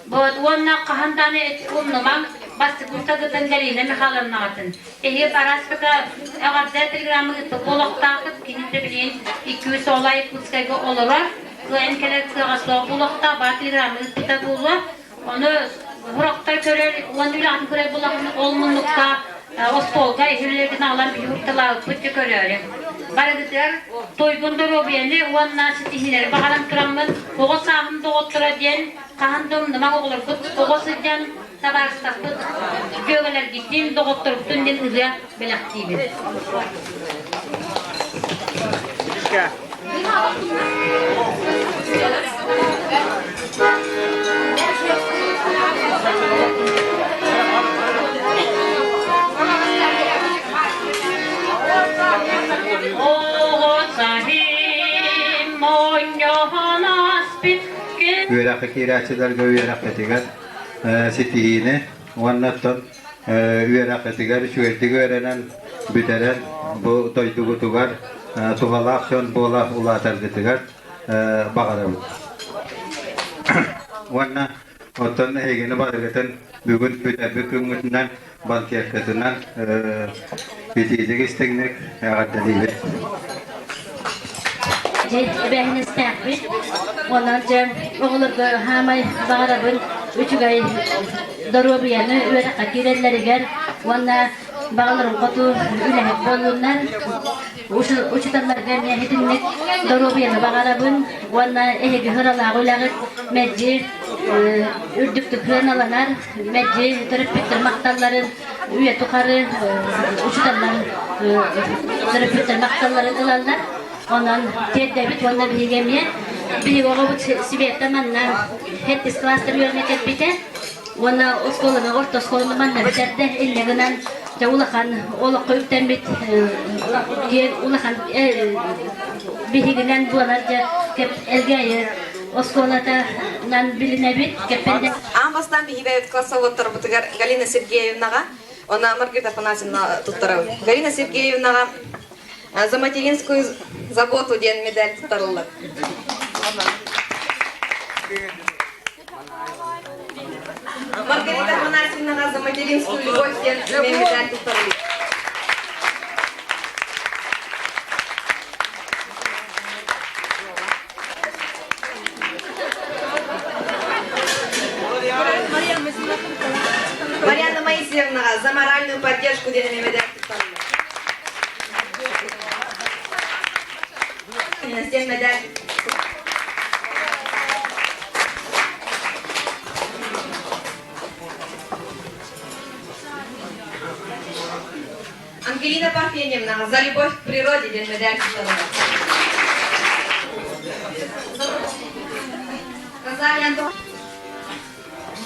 вот уонна хаһан даҕаны умнумаҥ бастакы устагытын Галина Михайловнаҕытын. Эһиги Параската эҕэрдэ телеграмма ыыппыт буолуохтааххыт, кини да билигин 200 оҕолоох Якутскайга олорор. Кыайан кэлэр кыаҕа суох буолуохтаах, баар телеграмма ыыппыта буолуо. Ону урактар көрөр, уонна үлэҕин көрөр буоллаххына, ол муннукка остуолга иһиллэргин аҕалан биһи урталаабыппыт дьэ көрөөрү. Барыгытыгар тойгун доруобуйаны уонна ситиһиилэри баҕаран тураммын, оҕо сааһым доҕотторо диэн хаһан да умнумаҥ оҕолоргут оҕо сылдьан табаарыстарбыт дьүөгэлэргитин, доҕотторгутун диэн ырыа бэлэхтиибин. Оҕо саһим монньоһон аспит Үөрэххэ киирээччилэргэ үөрэххитигэр ситиһиини уонна оттон үөрэххитигэр үчүгэйдик үөрэнэн бүтэрэн бу дойдугутугар туһалаах дьон буола улаатаргытыгар баҕарабыт. Уонна оттон эһигини барыгытын бүгүн бүтэрбит күҥҥүтүнэн. банкеккытынан итиитик истиҥник эҕэрдэлиибит. Дьэ, эбээһинэстээхпит. Онон дьэ, оҕолорго хаамай баҕарабын үчүгэй доруобуйаны үөрэххэ киирэллэригэр уонна баҕаларын хоту үлэһит буоллуннар. Учууталларга эмиэ итинник доруобуйаны баҕарабын уонна эһиги сыралаах үлэҕит мэлдьи үрдүктүк сыаналанар, мэлдьи төрөппүттэр махталларын үйэ тухары учууталлар төрөппүттэр махталларын ылаллар. Онон тиэрдэбит уонна биһиги эмиэ биһиги оҕобут Света манна сэттис класстар үөрэнэ кэлбитэ уонна оскуоланы орто оскуоланы манна бүтэрдэ инньэ гынан дьэ улахан олоххо үктэммит киэҥ улахан биһигинэн буолар дьэ Элгээйи оскуолатынан билинэбит кэппэндэ Аан бастаан биһиги классоводторбутугар Галина Сергеевнаҕа уонна Маргарита Афанасьевна туттарабыт. Галина Сергеевнаҕа за материнскую заботу диэн медаль туттарыллар. Маргарита Афанасьевнаҕа за материнскую любовь диэн медаль туттарыллар. Марьяна Моисеевнаҕа за моральную поддержку диэн медаль туттарыллар. Диэн медаль Ангелина Парфеньевна за любовь к природе диэн медаль туттарыллар. Розалия Антон...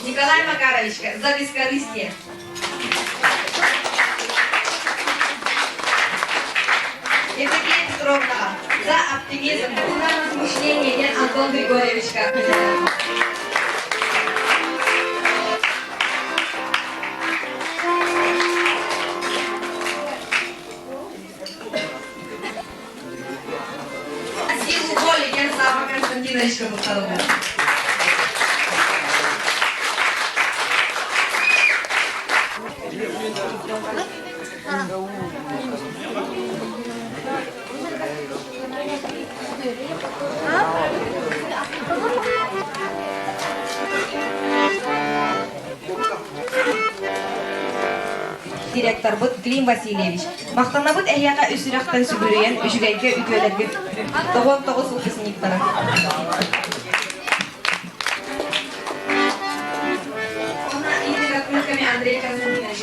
Николай Макаровичка за бескорыстие. Евдокия Петровна за оптимизм, размышление диэн Антон Григорьевичка. Силу воли диэн Савва Константиновичка туттарыллар. Директорбыт Клим Васильевич, махтанабыт эһиэхэ үс сүрэхтэн сүгүрүйэн үчүгэйгэ үтүөлэргит 99 выпускниктара. Андрей Константинович.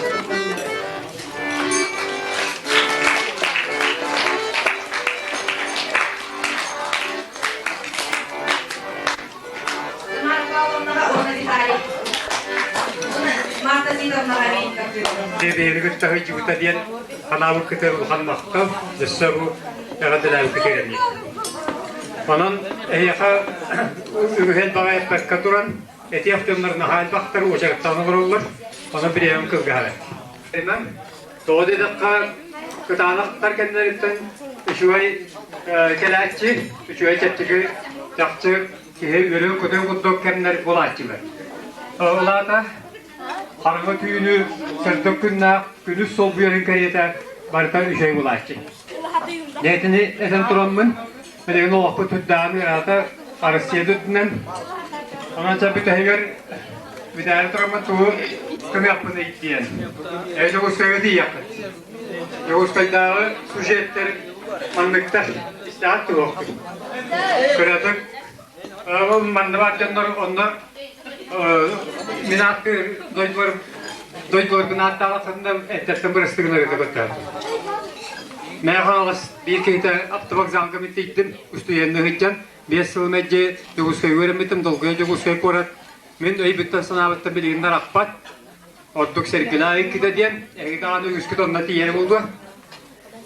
Дебиэри кытта сылдьыбыта диэн ханаабыт кытары улахан махтал, өссө бу эҕэрдэлээбиккэ кэлэммит. Онон эһиэхэ үгүһэн баҕайыппакка туран, этиэх дьоннор наһаа элбэхтэр уочараттаан олороллор, онон бириэмэм кылгаһар. Тоҕо диэтэххэ, кытаанахтар кэннилэриттэн үчүгэй кэлээччи, үчүгэй чэпчэки чахчы киһи үөрүү-көтүү курдук кэмнэр буолааччылар. Ол аата хараҥа түүнү сырдык күннээх күнүс солбуйарын кэриэтэ барыта үчүгэй буолааччы. Дьэ этэн тураммын, билигин олохпут үрдээн ыараата Россия үрдүнэн, онон чэ бүтэһигэр бүтээри тураммын тугу көмүөхпүн диэн. Ээ Дьокуускайга тиийиэхпит. Дьокуускайдааҕы сюжеттэр манныктар истэҕит туруохпут. Кыратык ол манна баар дьоннор онно мин ааттыыр дойдулар дойдуларбын ааттаабаттарына эрдэттэн бырастыгылары көттөһөм. Мээ хаҥалас биир киһитэ автовокзалга мин тиийдим, устуйанны сылдьан, 5 сыл мэлдьи Дьокуускайга үөрэммитим, долгуйа Дьокуускай куорат мин өйбүттэн санаабыттан билигин да арахпат. Ордук Сергелаа иккитэ диэн, эһиги даҕаны үгүскүт онно тиийэрэ буолуо.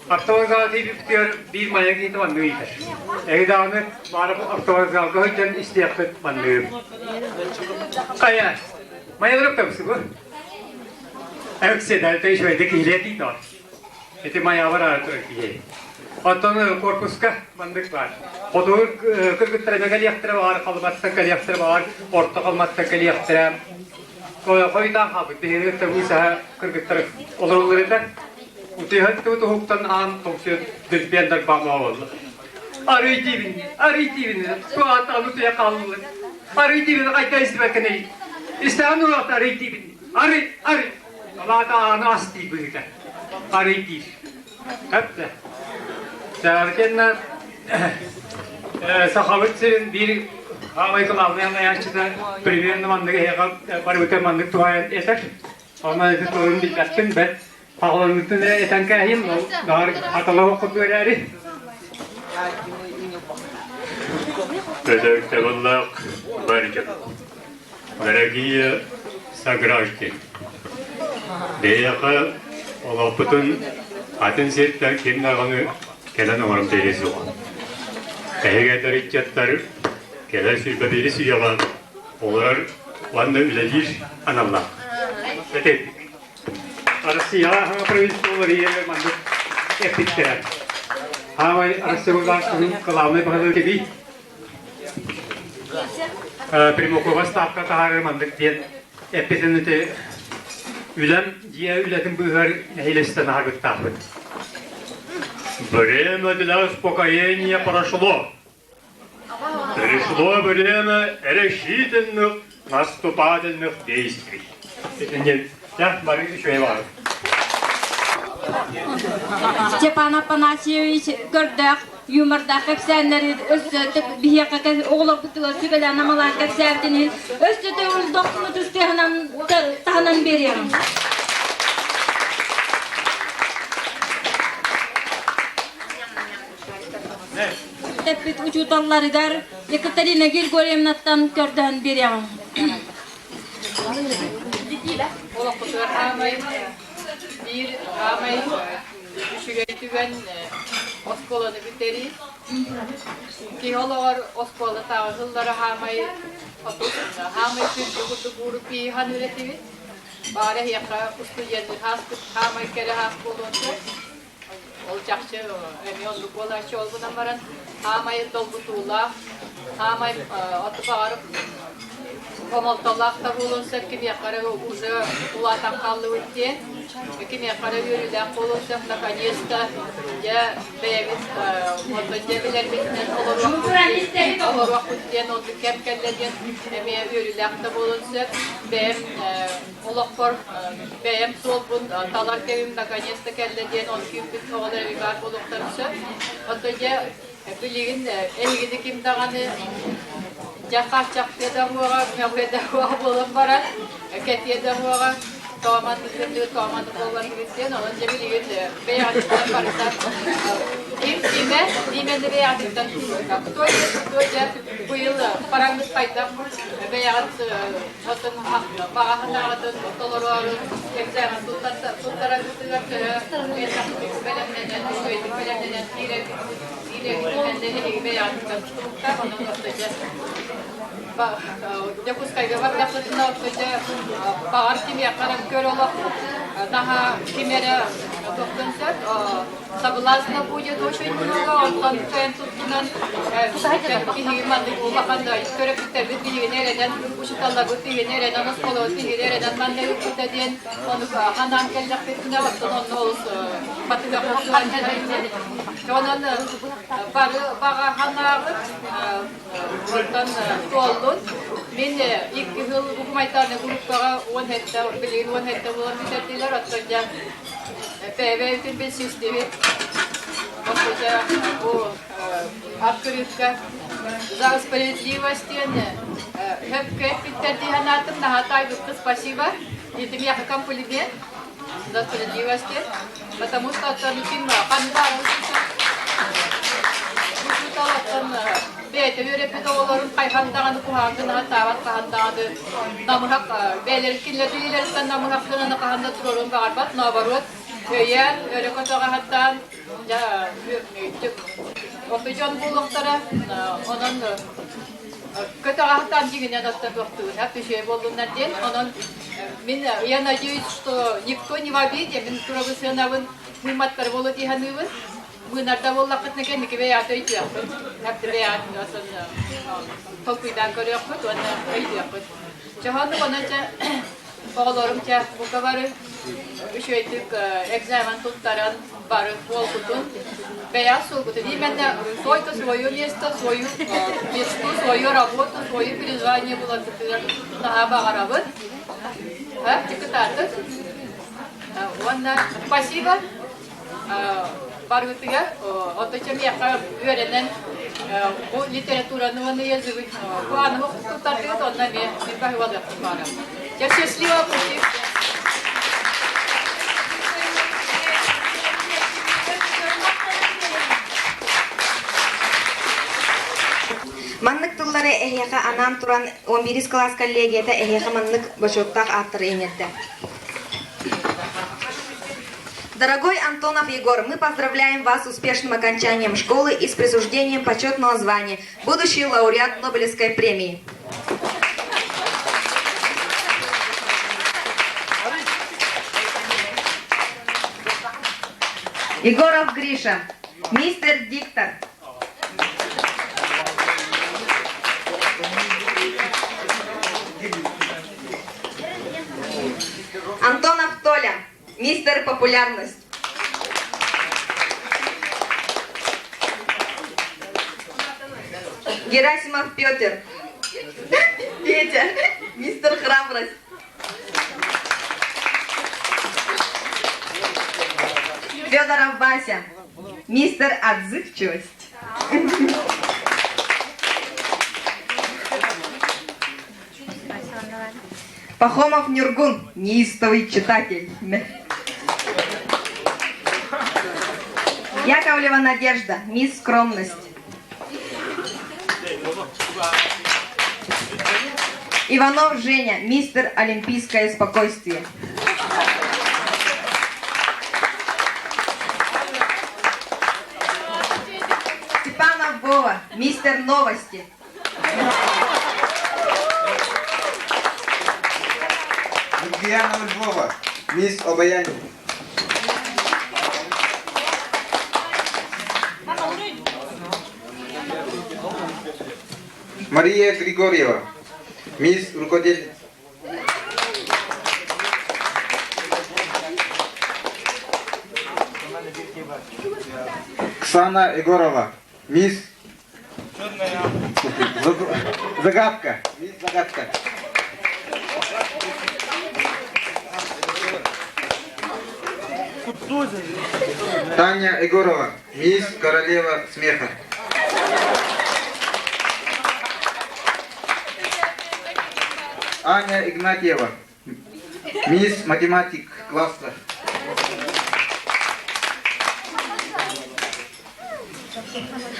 Автовокзал тиийбиппитигэр биир майа киһитэ маннык ыйытар. Эһиги даҕаны баара автовокзалга сылдьан истиэххит манныгын. Хайа, майаларым табысыбы. Эксе, дальше үчүгэйдик киһилиэ тиийдэ. Ити майабар аара турар киһи. Оттон корпуска маннык баар. Хотугу кыргыттара эмэ кэлиэхтэрэ баар, халыматтан кэлиэхтэрэ баар, орто халыматтан кэлиэхтэрэ. Хойутаан хаалбыт биһиги кытта быысаһа кыргыттар олороллор этэ. Утуйан уһуктан аан тоҥсуйан дөлбүөн дарбаама буолла. Арый диибин, арый диибин, туаатаҕын утуйа хааллылар. Арый диибин, хайда истибэккэний? Истэҕин уруокта арый диибин, арый, арый. Алаата ааны ас дии быһыыта. Арый диир. Хэптэ. Сааркенна Сахабыт сирин биир аамай кылаабынай алайааччыта примерно маннык эһиэхэ барыбыта маннык туһаайан этэр. Онон ити тылын билбэппин бэт хаҕыланыытын эрэ этэн кээһиим, баҕар аталаах курдук эрээри. Ытыктабыллаах бар дьон, дорогие сограждане, биһиэхэ олохпутун атын сиртэн ким даҕаны кэлэн оҥорон биэриэ суоҕа. Эһиги эдэр ыччаттар кэлэр сүүрбэ биирис үйэҕэ олорор уонна үлэлиир аналлаах. Этик. Россияҕа саҥа правительство ийэлэр маннык эппиттэрэ. Хаамай Россия кылаабынай баһылыгы кэбий. Примакова ставка таһаарар маннык диэн эппитин ити үлэм дьиэ үлэтин быыһыгар нэһилиэстэн аһарбыттаахпыт. Время для успокоения прошло. Пришло время решительных наступательных действий. Дьэ, бары үчүгэй баҕар. Степан Афанасьевич көрдөөх юмордаах кэпсээннэри өссө биһиэхэ оҕолорбутугар сүбэлээн амалаан кэпсээбитин иһин өссө төгүл дохсун ытыс таһынан биэриэҕим. Тэппит учууталларыгар Екатерина Григорьевнаттан көрдөһөн биэриэҕим. Олохпутугар аамай биир аамай үчүгэй түгэн оскуоланы бүтэрии. Киһи олоҕор оскуола тааҕы сыллара хаамай хаамай күндү курдук уурук киһи ханыыр этибит. Баҕар эһиэхэ устудьуоннуур хааспыт хаамай кэрэ хаас буолуон сөп. Ол чахчы эмиэ оннук буолааччы ол гынан баран хаамай долгутуулаах, хаамай оту баҕар хомолтолоох да буолуон сөп кимиэхэ эрэ уже улаатан хааллыбыт диэн, кимиэхэ эрэ үөрүүлээх буолуон сөп наконец-то дьэ бэйэбит онтон дьэ билэрбитинэн олоруохпут диэн оннук кэм кэллэ диэн эмиэ үөрүүлээх да буолуон сөп. Бэйэм олохпор бэйэм суолбун талар кэмим наконец-то кэллэ диэн ол күүппүт оҕолор эбии баар буолуохтарын сөп. Оттон дьэ билигин эһигини ким даҕаны дьэ хааччахтыа да уоҕа, мөҕүө да уоҕа буолан баран, кэтиэ да уоҕа, тооманнык гынныгыт, тооманнык буолбатыгыт диэн, онон дьэ билигин бэйэҕититтэн барыта ким кимэ, именно бэйэҕититтэн кто есть, кто дьэ быйыл параҥҥыт хайдах бэйэҕит Оттон баҕа санааҕытын толороору экзамен туттараргытыгар төһө элбэхтик бэлэмнэнэн, үчүгэйдик бэлэмнэнэн киирэргитинэн эһиги бэйэҕититтэн тутулуктаах, онон орто дьэ Дьокуускайга бардахпытына орто дьэ баҕар кимиэхэ эрэ көр олох наһаа ким эрэ туохтан сөп соблазна будет очень много, онтон кыайан туттунан биһиги маннык улахан төрөппүттэрбит биһигини эрэнэн, учууталларбыт биһигини эрэнэн, оскуолабыт биһигини эрэнэн манна ыыппыта диэн ону анаан кэллэхпитинэ, оттон онно олус батыһыахпыт Онон бары баҕа санааҕыт оттон туоллун. Мин икки сыл гуманитарнай группаҕа 17, билигин 17 буолан бүтэрдилэр, оттон дьэ Бэйэ-бэйэбитин билсистибит. Оттон бу открытка за справедливость диэн хөпкө эппиттэр дии санаатым. Наһаа таайбыкка спасибо. Это миэхэ комплимент за справедливость диэн. Потому что оттон ким ханна учуутал оттон бэйэтэ үөрэппит оҕолорун хайхан даҕаны куһаҕан гына сатаабат хаһан даҕаны намыһах бэйэлэрин кинилэр билиилэриттэн намыһах гынаны хаһан да туруоруон баҕарбат наоборот өйөөн өрө көтөҕө сатаан оту дьон буолуохтара онон көтөҕө сатаан дьиҥинэн оттон туохтуун үчүгэй буоллуннар диэн онон мин я надеюсь что никто не в обиде мин турабын сыанабын мыымматтар буолуо дии саныыбын Мыынарда буоллаххытына кэнники бэйэҕит өйдүөххүт. Хапты бэйэҕит толкуйдаан көрүөххүт уонна өйдүөххүт. Чоһону онон дьэ Оҕолорум чэ бука бары үчүгэйдик экзамен туттаран бары буолбутун, бэйэҕит суолгутун именно только свое место, свою мечту, свою работу, свое призвание буларгытыгар наһаа баҕарабыт. Дьыкытаатык. Уонна спасибо баргытыгар оточа миэхэ үөрэнэн бу литератураны уонна языгы бу аныгы туттардыгыт онно эмиэ мин баһыыбалыахпын баҕарабын. Дьэ счастливого пути! Маннык тыллары эһиэхэ анаан туран 11 кылаас коллегията эһиэхэ маннык бочуоттаах ааттары иҥэрдэ. Дорогой Антонов Егор, мы поздравляем вас с успешным окончанием школы и с присуждением почетного звания «Будущий лауреат Нобелевской премии». Егоров Гриша, мистер Диктор. Антонов Толя, мистер Популярность. Герасимов Петр. Петя, мистер Храбрость. Федоров Вася, мистер Отзывчивость. Пахомов Нюргун, неистовый читатель. Яковлева Надежда, мисс Скромность. Иванов Женя, мистер Олимпийское спокойствие. Степанов Вова, мистер Новости. Лукьянова Львова, мисс Обаяние. Мария Григорьева, мисс Рукоделец. Ксана Егорова, мисс Загадка. Мисс Загадка. Таня Егорова, мисс Королева Смеха. Аня Игнатьева, мисс Математик класса.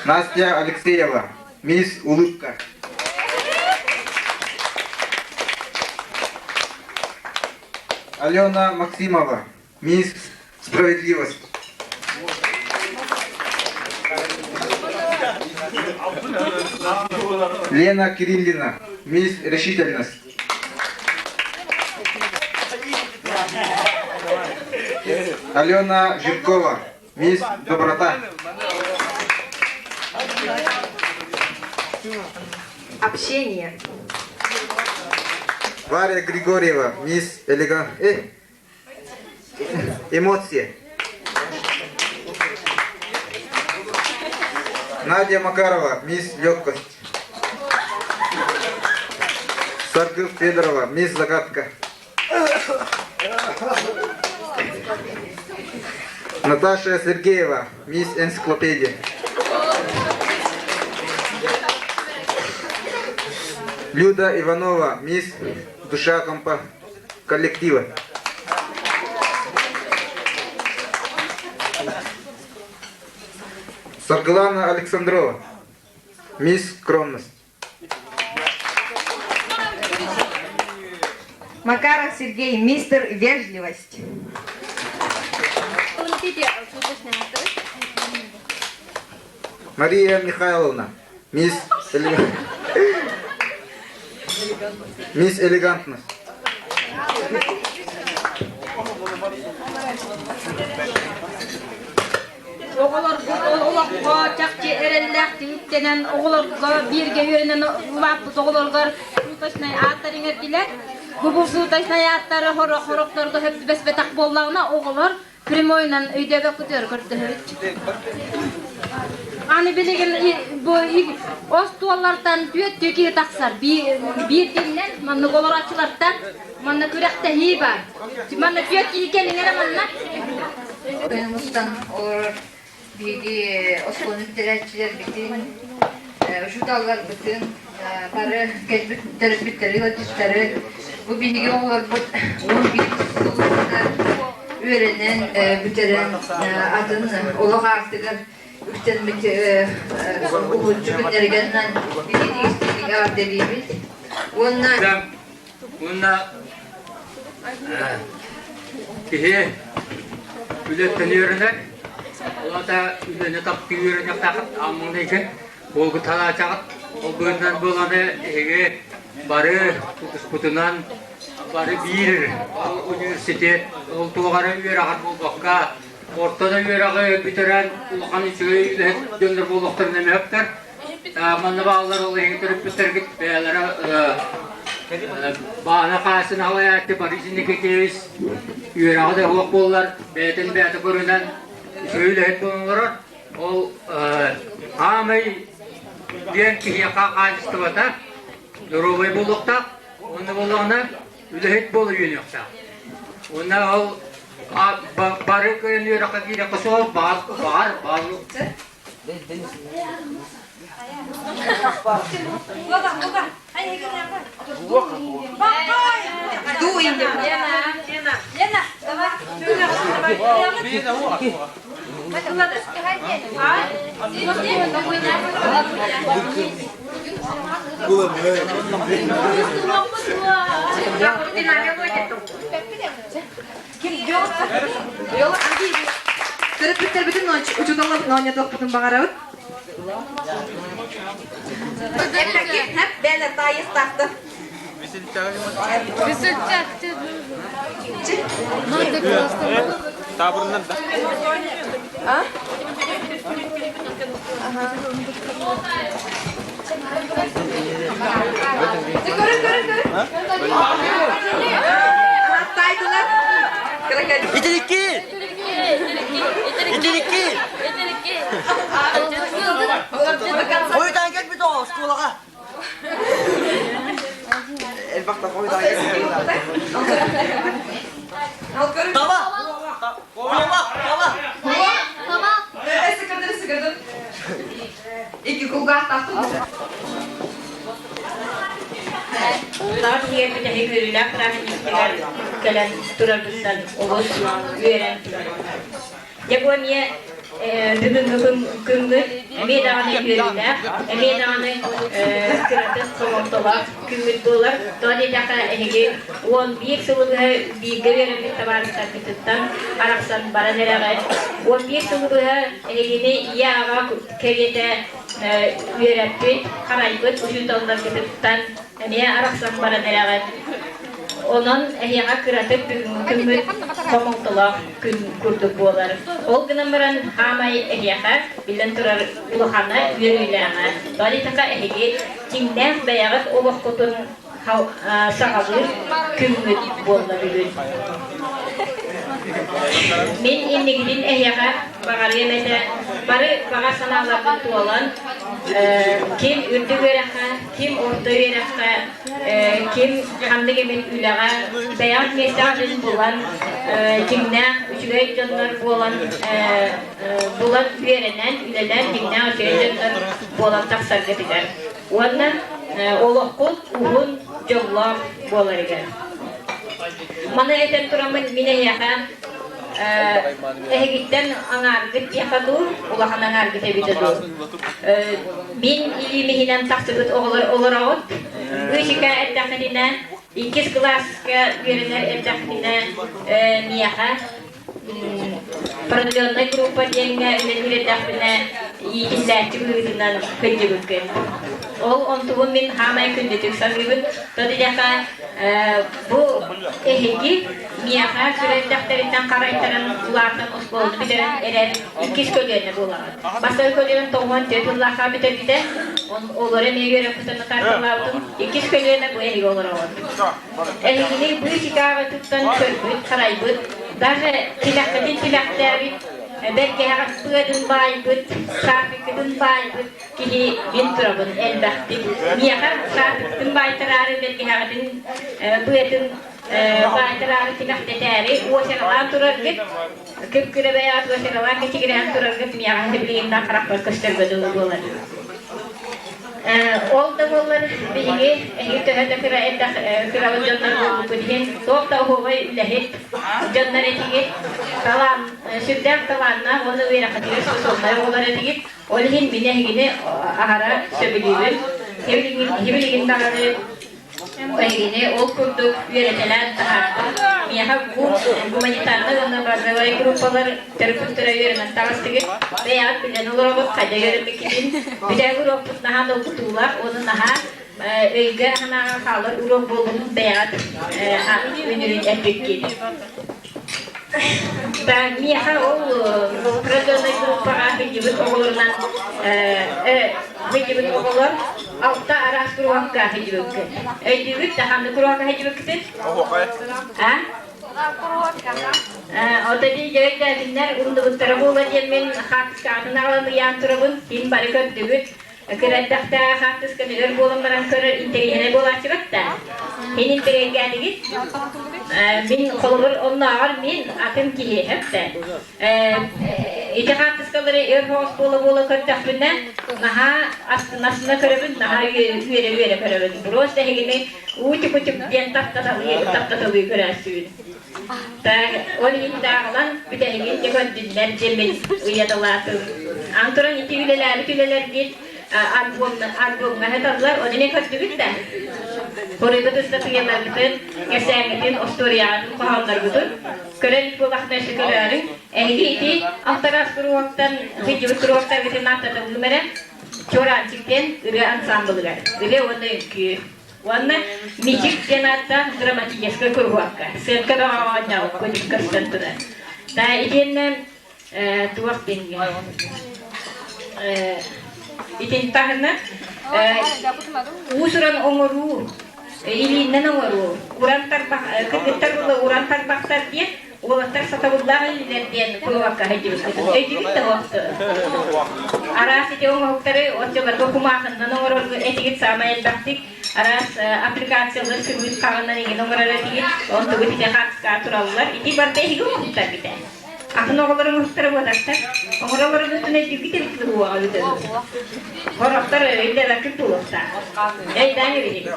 Настя Алексеева, мисс Улыбка. Алена Максимова, мисс Справедливость. Лена Кириллина, мисс Решительность. Алена Жиркова, мисс Доброта. Общение. Варя Григорьева, мисс Элеган... Э, эмоции. Надя Макарова, мисс Легкость. Саргыл Федорова, мисс Загадка. Наташа Сергеева, мисс Энциклопедия. Люда Иванова, мисс Душа компа коллектива. Саргылана Александрова, мисс Скромность. Макаров Сергей, мистер Вежливость. Мария Михайловна, мисс, Элег... мисс Элегантность. Оҕолорбут олоххо чахчы эрэллээх түмүктэнэн оҕолорго бииргэ үөрэнэн улааппыт оҕолоргор суточнай ааттар иҥэрдилэр. Кубулсуутайснай ааттары хорохторго сөп түбэспэтэх буоллаҕына, оҕолор прямойунан өйдөөбөккүтүгэр көрдөһөбүт. Аны билигин бу остуоллартан түөрт киһи тахсар. Биир диннэн маннык олорооччулартан манна күрэхтэһии баар. Манна түөрт киһи кэлин эрэ манна. Мустан олорор биһиги оскуоланы бүтэрээччилэрбитин, учууталларбытын, бары кэлбит төрөппүттэри, ыалдьыттары бу биһиги оҕолорбут 11 сылга үөрэнэн бүтэрэн атын олох аартыгар үктэммит уһулуччу күннэригэр биһиги истиҥник эҕэрдэлиибит уонна Уонна киһи үлэттэн үөрэнэр, ол аата үлэни таптыы үөрэниэхтээххит, ааммыҥна буолбут санаачаҕыт. Ол быһыытынан буоланы эһиги бары тутуспутунан бары биир ол университет ол туох эрэ үөрэҕэр буолбакка, орто да үөрэҕи бүтэрэн улахан үчүгэй үлэһит дьоннор буолуохтарын эмиэ сөптөр. Манна бааллар ол иһин төрөппүттэргит бэйэлэрэ баана хаасына халайааччы Борис Никитевич үөрэҕэ да суох буоллар бэйэтин бэйэтэ көрүнэн үчүгэй үлэһит буолан олорор. Ол аамай диэн киһиэхэ хаачыстыбата доруобай буолуохтаах уонна буоллаҕына үлэһит буола үөнүөхтээх. Уонна ол бары көрөн үөрэххэ киириэххэ суох баар баар баар Лена, давай. Төрөппүттэрбитин учууталларбытын оонньотуохпутун баҕарабыт. Бэйэлэр таайыахтаахтар. Табырынан да. А? Көрүн, көрүн, көрүн. Тайдылар. Итирикки! Итирикки! Хойутаан кэлбит оҕо оскуолаҕа. Элбэхтэ хойутаан кэлбит. Таба! Таба! Таба! Таба! Икки кулгаахтаахпын. Лаҕа тиийэр бүтэһик үөрүүлээх бырааһынньыктыгар кэлэн турарбыттан олус үөрэн турабын. Дьэ бу эмиэ бүгүҥҥү күҥҥүт эмиэ даҕаны үөрүүлээх, эмиэ даҕаны кыратык хомолтолоох күҥҥүт буолар. Тоҕо диэтэххэ, эһиги 11 сылы быһа бииргэ үөрэммит табаарыстаргытыттан арахсан баран эрэҕит. 11 сылы быһа эһигини ийэ-аҕа кэриэтэ үөрэппит, харайбыт учууталларгытыттан эмиэ арахсан баран эрэҕит. Онон эһиэхэ кыратык бүгүҥҥү күммүт хомолтолоох күн курдук буолар. Ол гынан баран хаамай эһиэхэ, биллэн турар, улахана үөрүүлээҕэ. Тоҕо диэтэххэ, эһиги дьиҥнээх бэйэҕит олоххутун саҕалыыр күммүт буолла бүгүн. Мин инникитин эһиэхэ баҕарыам этэ, бары баҕа санааларбын туолан, ким үрдүк үөрэххэ, ким орто үөрэххэ, ким ханнык эмит үлэҕэ бэйэҕит миэстэҕитин булан, дьиҥнээх үчүгэй дьоннор буолан, булан үөрэнэн, үлэлээн дьиҥнээх үчүгэй дьоннор буолан тахсаргытыгар. Уонна олоххут уһун, дьоллоох буоларыгар. Маны этэн тураммын мин эһиэхэ эһигиттэн аҥааргыт диэхэ дуу, улахан аҥааргыт эбитэ дуу. Мин илиим иһинэн тахсыбыт оҕолор олороҕут. Ычыка эрдэххитинэ, иккис кылааска үөрэнэр эрдэххитинэ миэхэ продленнай группа диэҥҥэ үлэлиир эрдэхпинэ иитиллээччи быһыытынан сылдьыбыккын. Ол онтубун мин хаамай күндүтүк саныыбын. То диэтэххэ, бу эһиги миэхэ кыра эрдэхтэриттэн харайтаран улаатан оскуоланы бүтэрэн эрэр иккис көлүөнэ буолаҕыт. Бастакы көлүөнэ 94 сыллаахха бүтэрбитэ. Олор эмиэ үөрэппитин тарталаабытым. Иккис көлүөнэ бу эһиги олороҕут. Эһигини быычыкааҕы туттан көрбүт, харайбыт, даже тилэххитин тилэхтээбит, бэргэһэҕит быатын баайбыт, шарфиккытын баайбыт киһи мин турабын элбэхтик. Миэхэ шарфиккытын баайтараары, бэргэһэҕитин быатын баайтараары тилэхтэтээри уочаралаан тураргыт, күп-күрэ бэйэҕит уочаралаан кэчигирээн тураргыт миэхэ билигин да харахпар көстөргө дылы буолар. Ол да буоллар биһиги эһиги төһө да кыра элбэх кырабыт дьоннор буолбуппут иһин туох да оһуобай үлэһит дьоннор этигит, талаан сүрдээх талааннаах уонна үөрэххитигэр способнай оҕолор этигит. Ол иһин мин эһигини аһара сөбүлүүбүн. Киһи билигин даҕаны Эһигини ол курдук үөрэтэлээн таһаардым. Миэхэ бу гуманитарнай уонна базовай группалар төрөппүттэрэ үөрэнэн таҕыстыгыт. Бэйэҕит билэн олоробут, хайда үөрэммиккитин. Бүтэһик уруокпут наһаа долгутуулаах уонна наһаа өйгө-санааҕа хаалар уруок буолбутун бэйэҕит үнүрүн эппиккит. Миэхэ ол продленнай группаҕа сылдьыбыт оҕолорунан сылдьыбыт оҕолор алта араас куруһуокка сылдьыбыккыт. Өйдүүгүт да ханнык куруһуокка сылдьыбыккытын? А? Ото дии дьөрөйдөөтүннэр умнубуттара буолуо диэммин хаартыскаҕытын аҕалан ыйаан турабын. Ким бары көрдүгүт. Кырайдахтаах хаартысканы өр буолан баран көрөр интэриэһинэй буолааччыбат да. Мин интэриэһиргээтигит. Мин холобур оннооҕор мин атын киһи эптэ. Ити хаартыскалары өр соҕус буола-буола көрдөхпүнэ наһаа астына-астына көрөбүн, наһаа үөрэ-үөрэ көрөбүн. Просто эһигини уутик-утик диэн таптаталыы таптаталыы көрөөччүбүн. Так, ол иһин дааҕылан бүтэһигин дьэ көрдүннэр диэммин ыйаталаатым. Ан туран ити үлэлээбит үлэлэргит альбомҥа сыталлар, ону эмиэ көрдүгүт да? Хоруйбут ыстатыйаларгытын, кэпсээҥҥитин, остуоруйаҕытын, хоһоонноргутун көрөр илик буоллаххытына өссө көрөөрүҥ. Эһиги ити алтараас куруһуоктан сылдьыбыт куруһуоктаргытын ааттаталыым эрэ. Чуораанчык диэн ырыа ансаамбылыгар. Ырыа уонна үҥкүү. Уонна Мичик диэн ааттаах драматическай куруһуокка, сценка бөҕөҕө оонньообуккун көстөн турар. Да итиэннэ туох диэҥҥэ итин таһынан уус-уран оҥоруу, илииннэн оҥоруу, уран тарбах, кыргыттар уран тарбахтар диэн Уолаттар сатабыллаах илиилэр диэн кулубакка сылдьыбыппытын өйдүүгүт да уохту. Араас ити оҥоһуктары оччолорго кумаахыннан оҥорорго этигит саамай элбэхтик араас аппликациялар сыбыыт хаҕынан иҥин оҥорор этигит онтугут ити хаартыскаҕа тураллар ити барыта эһиги оҥоһуктар битэ атын оҕолор оҥоһуктара буолаттар оҥороллоргутун өйдүүгүт эбит уоҕа бүтэн Хорохтор өйдөбөккүт буолуохтаах. Өйдөөн эбитик.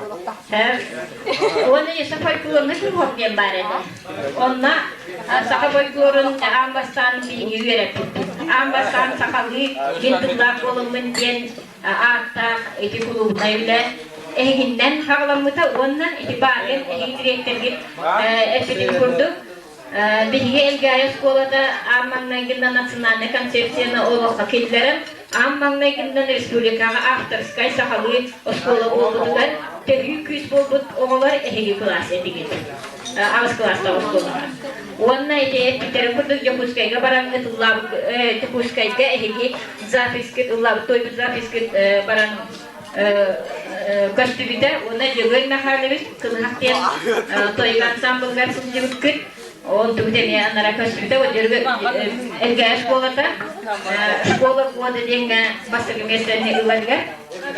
Уонна еще фольклорный кругом диэн баар этэ. Онно саха фольклорун аан бастаан биһиги үөрэппиппит. Аан бастаан сахалыы мин тыллаах буоламмын диэн ааттаах ити кулуубунай үлэ эһигиннэн хаҕыламмыта уонна ити бааргын эһиги дириэктэргит эппитин курдук Биһиги Элгээйи оскуолата аан маҥнайгынан национальнай концепцияны олоххо киллэрэн, аан маҥнайгынан республикаҕа авторскай сахалыы оскуола буолбутугар төһүү күүс буолбут оҕолор эһиги кылаас этигит. Аҕыс кылаастаах оскуолаҕа. Уонна ити эппиттэрин курдук Дьокуускайга баран ытыллаабыт Дьокуускайга эһиги запискыт ыллаабыт тойбут запискыт баран көстүбүтэ уонна Дьөгүөр Михайлович Кылыһах диэн тойук ансамблыгар сылдьыбыккыт. Ол тугу эмиэ анара көстүбүтэ. Элгээйи школата школа года диэҥҥэ бастакы миэстэни ыларыгар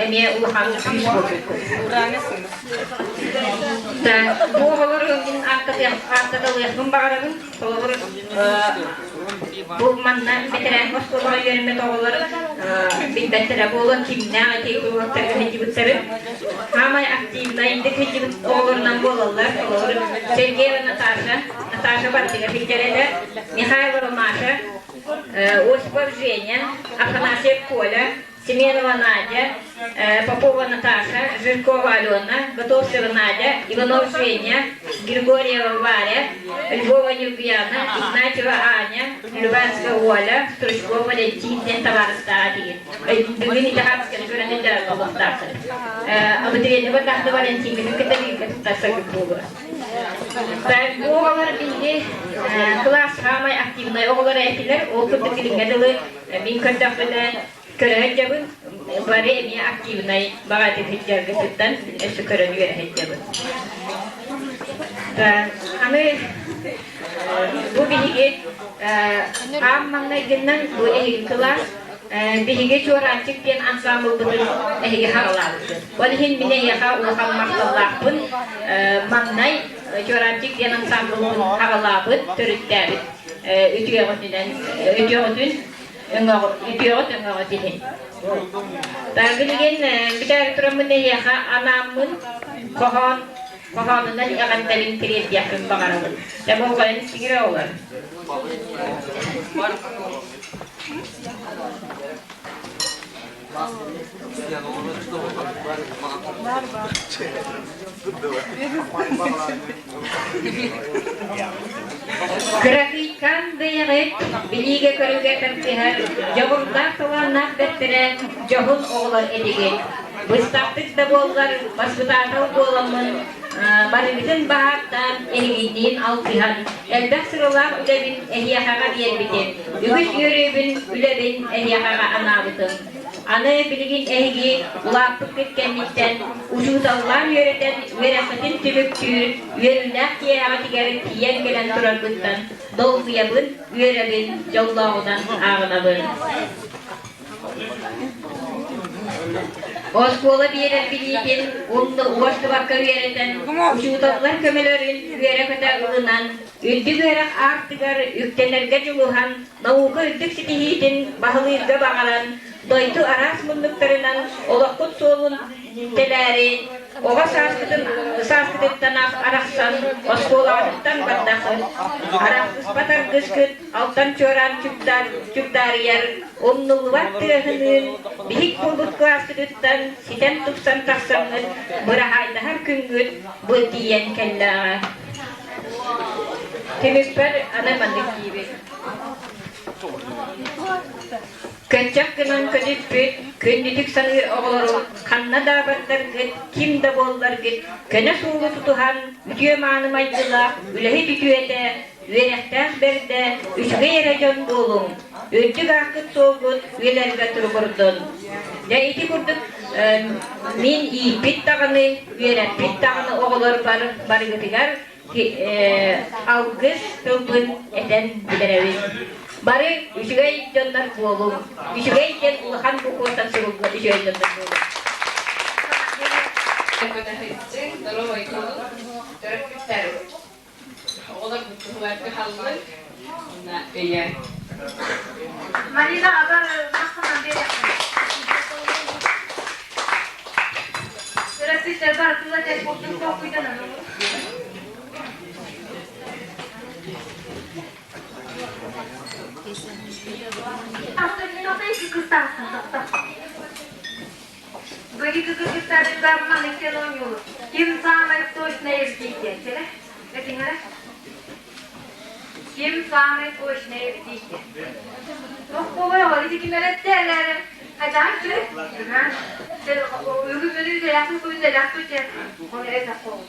эмиэ улахан күүс буолбуккут. Бу оҕолору мин ааттаталыахпын баҕарабын. Холобур, бу манна бэтэрээн оскуолаҕа үөрэммит оҕолор билбэттэрэ буолуон кимнээх ити уруоктарга сылдьыбыттарын. Саамай активнайдык сылдьыбыт оҕолорунан буолаллар. Холобур, Сергеева Наташа, Наташа барытыгар сылдьар этэ, Михайлова Маша, Осипов Женя, Афанасьев Коля, Семенова Надя, Попова Наташа, Жиркова Алена, Готовцева Надя, Иванов Женя, Григорьева Варя, Львова Нюргуяна, Игнатьева Аня, Любанская Оля, Стручкова Валентин диэн табаарыстааҕа тиийин. Бүгүн итэҕэскэни көрөн илдьэ олохтоохтор. Абитуриенты бардахты Валентингытын кытта бииргэ туттарсаргыт буолуо. Бу оҕолор биһиги кылаас саамай активнай оҕолоро этилэр. Ол курдук билиҥҥэ дылы мин көрдөхпүнэ көрө сылдьабын. Бары эмиэ активнай баҕатык сылдьаргытыттан өссө көрөн үөрэ сылдьабыт. Аны бу биһиги аан маҥнайгыннан бу эһиги кылаас биһиги Чуораанчык диэн ансаамбылбытын эһиги хаҕалаабыккыт. Ол иһин мин эһиэхэ улахан махталлаахпын. Маҥнай Чуораанчык диэн ансаамбылбын хаҕалаабыт, төрүттээбит үтүөҕүтүнэн үтүөҕүтүн үтүөҕүт өҥөҕүт иһин. Билигин бүтээри тураммын эһиэхэ анааммын хоһоон хоһоонунан эҕэрдэлин тириэрдиэхпин баҕарабын. Дьэ болҕойон истиҥирэ олор. Кыракыйкаан бэйэҕит билиигэ-көрүүгэ тардыһар дьоҕурдаах талааннаах бэртэрэ дьоһун оҕолор этигит. Быстахтык да буоллар баспытаатал буоламмын барыгытын баһаартаан эһигинниин алтыһан элбэх сыралаах үлэбин эһиэхэҕэ биэрбитим, үгүс үөрүүбүн үлэбин эһиэхэҕэ анаабытым. Аны билигин эһиги улааппыккыт кэнниттэн учууталлаан үөрэтэн үөрэххитин түмүктүүр үөрүүлээх киэһэҕитигэр тиийэн кэлэн турарбыттан долгуйабын, үөрэбин, дьоллооҕунан ааҕынабын. Оскуола биэрэр билиитин уостубакка үөрэтэн, учууталлар көмөлөрүн үөрэ-көтө ылынан, үрдүк үөрэх аартыгар үктэнэргэ дьулуһан, наука үрдүк ситиһиитин баһылыырга баҕаран, дойду араас муннуктарынан олоххут суолун тэлээри, оҕо сааскытын сааскытыттан арахсан, оскуолаҕытыттан бардаххыт, арахсыспат аргыскыт алтан чуораан чугдаарыйар, умнуллубат тыаһыныын биһик буолбут кылааскытыттан ситэн-тупсан тахсаҥҥыт быраһаайдаһар күҥҥүт бу тиийэн кэллэҕэ. Түмүкпэр аны маннык диибин. Көччөх гынан көтүппүт, күндүтүк саныыр оҕолору ханна да бардаргыт, ким да буолларгыт, көнө суолу тутуһан, үтүө-мааны майгылаах, үлэһит үтүөтэ, үөрэхтээх бэрдэ, үчүгэй эрэ дьон буолуҥ, үрдүк ааккыт-суолгут үйэлэргэ туругурдун. Дьэ ити курдук мин ииппит даҕаны, үөрэппит даҕаны оҕолорбор барыгытыгар алгыс тылбын этэн бүтэрэбин. Бары үчүгэй дьоннор буолуҥ. Үчүгэй диэн улахан букваттан суруллар үчүгэй дьоннор буолуҥ. Төрөппүттэр Оҕолор туһугар кыһаллын уонна өйөөн. Марина Абар махтанан биэриэхпин. Төрөппүттэр барытыла дьэ курдук толкуйданан Ким самый точный эрдийдиэн, Этиҥэрэ? Ким самый точный эрдийдиэн? Тохтобой оҕо ити ким эрэтте элээрэ? Хайдаан чү? Үгү мөлүү дэлэхту күн дэлэхту дьэ. Ол эрэ тохтобой.